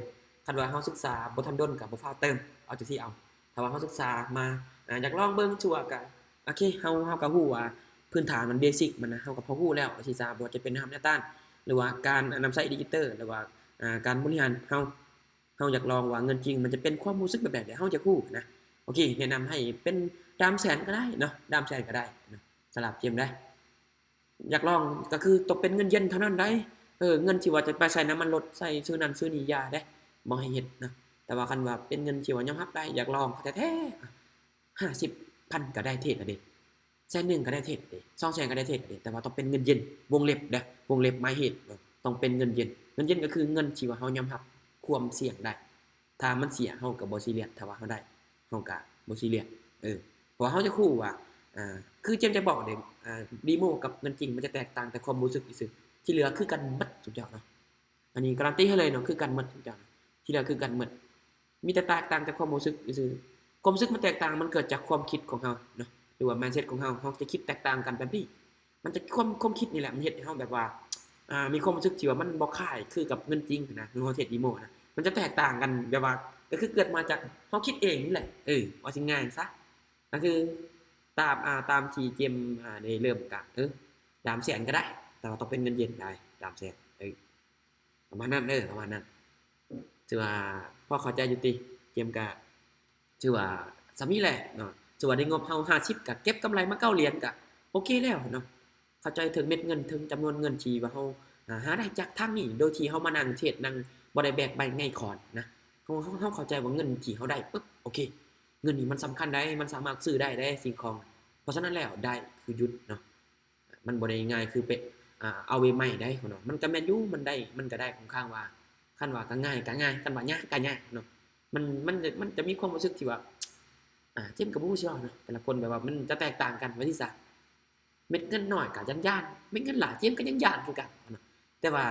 ຄັນວ່າເຮົາສຶກສາບໍ່ທັນດົນກໍບໍ່ຟ້າວເຕີມ ເອົາຈັ່ງຊີ້ເອົາ. ຖ້າວ່າເຮົາສຶກສາມາ ອາ ຢາກລອງເບິ່ງຊົ່ວກໍ ໂອເຄ ເຮົາ ເຮົາກໍຮູ້ວ່າພື້ນຖານມັນ ເບສິກ ມັນນະ ເຮົາກໍພໍຮູ້ແລ້ວ ວ່າຊິສາ ບໍ່ວ່າຈະເປັນນຳແນວຕ້ານ ຫຼືວ່າການນຳໃຊ້ດິຈິຕອນ ຫຼືວ່າ ອາ ການບໍລິຫານ ເຮົາ ເຮົາຢາກລອງວ່າເງິນຈິງມັນຈະເປັນຄວາມຮູ້ສຶກແບບໃດ ເຮົາຢາກຮູ້ນະ. ໂອເຄ ແນະນຳໃຫ້ເປັນດາມແສນກໍໄດ້ເນາະ ດາມແສນກໍໄດ້ເນາະ ສຳລັບເຈມເດ້. ຢາກລອງກໍຄືຕ້ອງເປັນເງິນເຢັນເທົ່ານັ້ນໃດ໋. ເອີ ເງິນທີ່ວ່າຈະໄປໃສ່ນ້ຳມັນລົດ ໃສ່ຊື້ນັ້ນຊື້ນີ້ຢ່າເດ້ ບໍ່ໃຫ້ເຮັດນະ. ແຕ່ວ່າຄັນວ່າເປັນເງິນທີ່ວ່າຍອມຮັບໄດ້ ຢາກລອງແທ້ໆ ອາ ຫ້າສິບພັນກໍໄດ້ເທຣດແລ້ວເດ້ ແສນໜຶ່ງກໍໄດ້ເທຣດເດ້ ສອງແສນກໍໄດ້ເທຣດເດ້ ແຕ່ວ່າຕ້ອງເປັນເງິນເຢັນ ວົງເລັບເດີ້ ວົງເລັບໝາຍເຫດ ຕ້ອງເປັນເງິນເຢັນ. ເງິນເຢັນກໍຄືເງິນທີ່ວ່າເຮົາຍອມຮັບຄວາມສ່ຽງໄດ້. ຖ້າມັນເສຍເຮົາກໍບໍ່ຊີຣຽສ ຖ້າວ່າເຮົາໄດ້ເຮົາກໍບໍ່ຊີຣຽສ ເອີ ເພາະວ່າເຮົາຈະຮູ້ວ່າ ອາ ຄືເຈມຈະບອກເດ້ ອາ ເດໂມກັບເງິນຈິງມັນຈະແຕກຕ່າງແຕ່ຄວາມຮູ້ສຶກຊື່ໆ ທີ່ເຫຼືອຄືກັນໝົດທຸກຢ່າງເນາະ. ອັນນີ້ກາຣັນຕີໃຫ້ເລີຍເນາະ ຄືກັນໝົດທຸກຢ່າງ ທີ່ເຫຼືອຄືກັນໝົດ ມີແຕ່ແຕກຕ່າງແຕ່ຄວາມຮູ້ສຶກຊື່ໆ. ຄວາມຮູ້ສຶກມັນແຕກຕ່າງ ມັນເກີດຈາກຄວາມຄິດຂອງເຮົາເນາະ ຫຼືວ່າ ມາຍເຊັດ ຂອງເຮົາ ເຮົາຈະຄິດແຕກຕ່າງກັນແບບນີ້. ມັນຈະ ຄວາມ ຄວາມຄິດນີ້ແຫຼະ ມັນເຮັດໃຫ້ເຮົາແບບວ່າ ອາ ມີຄວາມຮູ້ສຶກທີ່ວ່າມັນບໍ່ຄ້າຍຄືກັບເງິນຈິງນະ ຄືເຮົາເທຣດເດໂມນະ ມັນຈະແຕກຕ່າງກັນແບບວ່າ ກໍຄືເກີດມາຈາກເຮົາຄິດເອງນີ້ແຫຼະ ເອີ ເວົ້າຊິງ່າຍຊະ ກໍຄືຕາມ ອາ ຕາມທີ່ເຈມ ອາ ໄດ້ເລີ່ມກະ ເອີ ສາມແສນກໍໄດ້ ແຕ່ວ່າຕ້ອງເປັນເງິນເຢັນໄດ໋ ສາມແສນ ເອີ ປະມານນັ້ນເດີ ປະມານນັ້ນ. ຖືວ່າພໍເຂົ້າໃຈຢູ່ຕິ ເຈມກະຖືວ່າສ່ຳນີ້ແຫຼະເນາະ ຖືວ່າໄດ້ງົບເຮົາຫ້າສິບ ກະເກັບກຳໄລມາເກົ້າຫຼຽນ ກະໂອເຄແລ້ວເນາະ. ເຂົ້າໃຈເຖິງເມັດເງິນ ເຖິງຈຳນວນເງິນທີ່ວ່າເຮົາ ອາ ຫາໄດ້ຈາກທາງນີ້ ໂດຍທີ່ເຮົາມານັ່ງເທຣດ ນັ່ງບໍ່ໄດ້ແບກໄມ້ໄງ່ຂອນນະ. ເຮົາ ເຮົາ ເຮົາເຂົ້າໃຈວ່າເງິນທີ່ເຮົາໄດ້ປຶບ ໂອເຄ ເງິນນີ້ມັນສຳຄັນໃດ໋ ມັນສາມາດຊື້ໄດ້ເດ້ສິ່ງຂອງ ເພາະສະນັ້ນແລ້ວໄດ້ຄືຢຸດເນາະ. ມັນບໍ່ໄດ້ງ່າຍຄືເປັນ ອາ ເອົາເວໃໝ່ໄດ໋ເນາະ. ມັນກໍແມ່ນຢູ່ ມັນໄດ້ ມັນກໍໄດ້ຄ່ອນຂ້າງວ່າ ຄັນວ່າກໍງ່າຍກໍງ່າຍ ຄັນວ່າຍາກກໍຍາກເນາະ. ມັນ ມັນ ມັນຈະມີຄວາມຮູ້ສຶກທີ່ວ່າ ອາ ເຈມກໍບໍ່ຮູ້ຊິເວົ້າເນາະ ແຕ່ລະຄົນແບບວ່າມັນຈະແຕກຕ່າງກັນວ່າຊີ້ຊະ. ເມັດເງິນໜ້ອຍກໍຢ້ານໆ ເມັດເງິນຫຼາຍເຈມກໍຍັງຢ້ານຄືກັນເນາະ. ແຕ່ວ່າ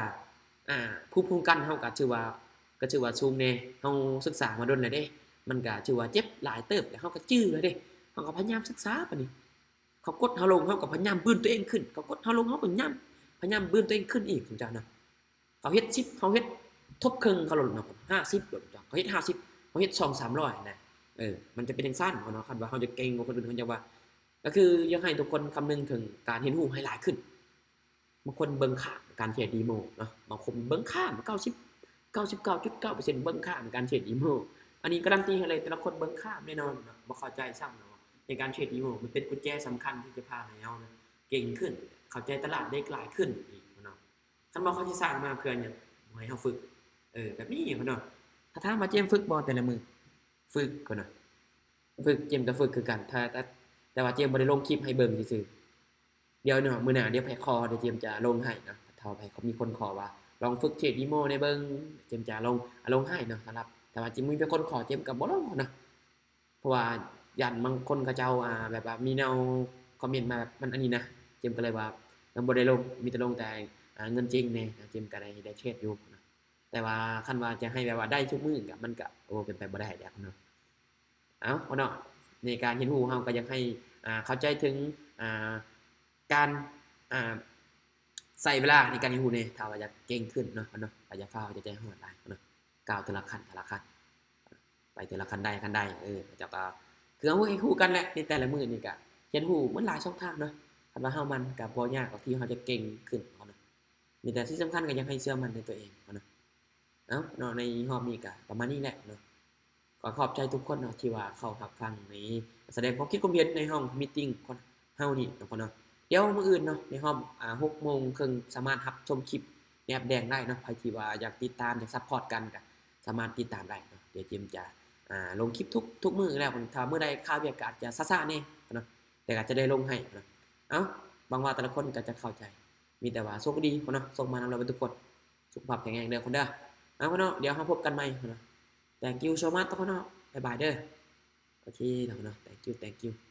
ອາ ພູມຄຸ້ມກັນເຮົາກໍຖືວ່າ ກໍຖືວ່າສູງແດ່ ເຮົາສຶກສາມາດົນແລ້ວເດ້ ມັນກໍຖືວ່າເຈັບຫຼາຍເຕີບແລ້ວ ເຮົາກໍຈື່ແລ້ວເດ້ ເຮົາກໍພະຍາຍາມສຶກສາບາດນີ້ ເຂົາກົດເຮົາລົງ ເຮົາກໍພະຍາຍາມບືນຕົວເອງຂຶ້ນ ເຂົາກົດເຮົາລົງ ເຮົາກໍຍາມ ພະຍາຍາມບືນຕົວເອງຂຶ້ນອີກ ເຈົ້ານະ. ເຂົາເຮັດສິບ ເຮົາເຮັດທົບເຄິ່ງເຂົາໂລດເນາະ ຫ້າສິບໂລດ ເຈົ້າ ເຂົາເຮັດຫ້າສິບ ເຮົາເຮັດສອງສາມຮ້ອຍນະ. ເອີ ມັນຈະເປັນຈັ່ງຊັ້ນເນາະ ຄັນວ່າເຮົາຈະເກັ່ງກວ່າຄົນອື່ນ ເຮົາຈະວ່າ ກໍຄືຢາກໃຫ້ທຸກຄົນຄຳນຶງເຖິງການຮຽນຮູ້ໃຫ້ຫຼາຍຂຶ້ນ. ບາງຄົນເບິ່ງຂ້າມການເທຣດເດໂມເນາະ ບາງຄົນເບິ່ງຂ້າມ ເກົ້າສິບ ເກົ້າສິບເກົ້າຈຸດເກົ້າເປີເຊັນ ເບິ່ງຂ້າມການເທຣດເດໂມ. ອັນນີ້ກາຣັນຕີໃຫ້ເລີຍ ແຕ່ລະຄົນເບິ່ງຂ້າມແນ່ນອນເນາະ ບໍ່ເຂົ້າໃຈຊ້ຳເນາະ. ໃນການເທຣດເດໂມ ມັນເປັນກຸນແຈສຳຄັນທີ່ຈະພາໃຫ້ເຮົານະເກັ່ງຂຶ້ນ ເຂົ້າໃຈຕະຫຼາດໄດ້ຫຼາຍຂຶ້ນອີກເນາະ. ຄັນວ່າເຂົາຊິສ້າງມາເພື່ອຫຍັງ? ບໍ່ໃຫ້ເຮົາຝຶກ ເອີ ແບບນີ້ເນາະ. ຖ້າຖາມວ່າເຈມຝຶກບໍ່ແຕ່ລະມື້? ຝຶກ ເພິ່ນວ່າ ຝຶກ ເຈມກໍຝຶກຄືກັນ ແຕ່ ແຕ່ວ່າເຈມບໍ່ໄດ້ລົງຄລິບໃຫ້ເບິ່ງຊື່ໆ. ດຽວເນາະ ມື້ໜ້າ ດຽວໃຜຂໍ ດຽວເຈມຈະລົງໃຫ້ເນາະ. ຖ້າໃຜມີຄົນຂໍວ່າ ລອງຝຶກເທຣດເດໂມແດ່ເບິ່ງ ເຈມຈະລົງ ອາ ລົງໃຫ້ເນາະ. ສຳລັບ ແຕ່ວ່າເຈມມີແຕ່ຄົນຂໍ ເຈມກໍບໍ່ລົງເນາະ ເພາະວ່າຢ້ານບາງຄົນເຂົາເຈົ້າ ອາ ແບບວ່າມີແນວຄອມເມັນມາແບບ ມັນອັນນີ້ນະ ເຈມກໍເລີຍວ່າ ເອີ ບໍ່ໄດ້ລົງ ມີແຕ່ລົງແຕ່ ອາ ເງິນຈິງແດ່ ເຈມກໍໄດ້ ໄດ້ເທຣດຢູ່ເນາະ. ແຕ່ວ່າຄັນວ່າຈະໃຫ້ແບບວ່າໄດ້ທຸກມື້ ກໍ ມັນກໍ ໂອ້ ເປັນໄປບໍ່ໄດ້ແລ້ວເນາະ. ເອົາເນາະ ໃນການຮຽນຮູ້ເຮົາກໍຢາກໃຫ້ ອ່າ ເຂົ້າໃຈເຖິງ ອ່າ ການ ອ່າ ໃຊ້ເວລາໃນການຮຽນຮູ້ແດ່ ຖ້າວ່າຢາກເກັ່ງຂຶ້ນເນາະ ເນາະ ກໍຢ່າຟ້າວ ຢ່າໃຈຮ້ອນຫຼາຍເນາະ ກ້າວເທື່ອລະຂັ້ນ ເທື່ອລະຂັ້ນ ໄປເທື່ອລະຂັ້ນໃດຂັ້ນໃດ ເອີ ເຈົ້າກໍ ຄືເຮົາເຮັດຮູ້ກັນແຫຼະ ໃນແຕ່ລະມື້ນີ້ກໍຮຽນຮູ້ມັນຫຼາຍຊ່ອງທາງເນາະ ຄັນວ່າເຮົາໝັ່ນກໍບໍ່ຍາກດອກທີ່ເຮົາຈະເກັ່ງຂຶ້ນເນາະ ມີແຕ່ທີ່ສຳຄັນກໍຢາກໃຫ້ເຊື່ອໝັ້ນໃນຕົວເອງເນາະ ເອົາເນາະ ໃນຮອບນີ້ກໍປະມານນີ້ແຫຼະເນາະ ກໍຂອບໃຈທຸກຄົນເນາະ ທີ່ວ່າເຂົ້າຮັບຟັງໃນ ສະແດງຄວາມຄິດຄວາມເຫັນໃນຫ້ອງມີດຕິງຂອງເຮົານີ້ເນາະ ເນາະ ດຽວມື້ອື່ນເນາະ ໃນຮອບ ອ່າ ຫົກໂມງເຄິ່ງ ສາມາດຮັບຊົມຄລິບໃນແອັບແດງໄດ້ເນາະ ໃຜທີ່ວ່າຢາກຕິດຕາມ ຢາກຊັບພອດກັນ ກໍສາມາດຕິດຕາມໄດ້ເນາະ ດຽວຈິມຈະ ອ່າ ລົງຄລິບທຸກ ທຸກມື້ແລ້ວ ຖ້າມື້ໃດຄາວຽກກໍອາດຈະຊ້າໆແດ່ເນາະ ແຕ່ກໍຈະໄດ້ລົງໃຫ້ເນາະ ເອົາ ຫວັງວ່າແຕ່ລະຄົນກໍຈະເຂົ້າໃຈ ມີແຕ່ວ່າໂຊກດີເນາະ ໂຊກໝານນຳເລີຍທຸກຄົນ ສຸຂະພາບແຂງແຮງເດີຄົນເດີ ເອົາເນາະ ດຽວເຮົາພົບກັນໃໝ່ເນາະ Thank you so much ທຸກຄົນເນາະ ບາຍບາຍເດີ ໂອເຄເນາະ Thank you Thank you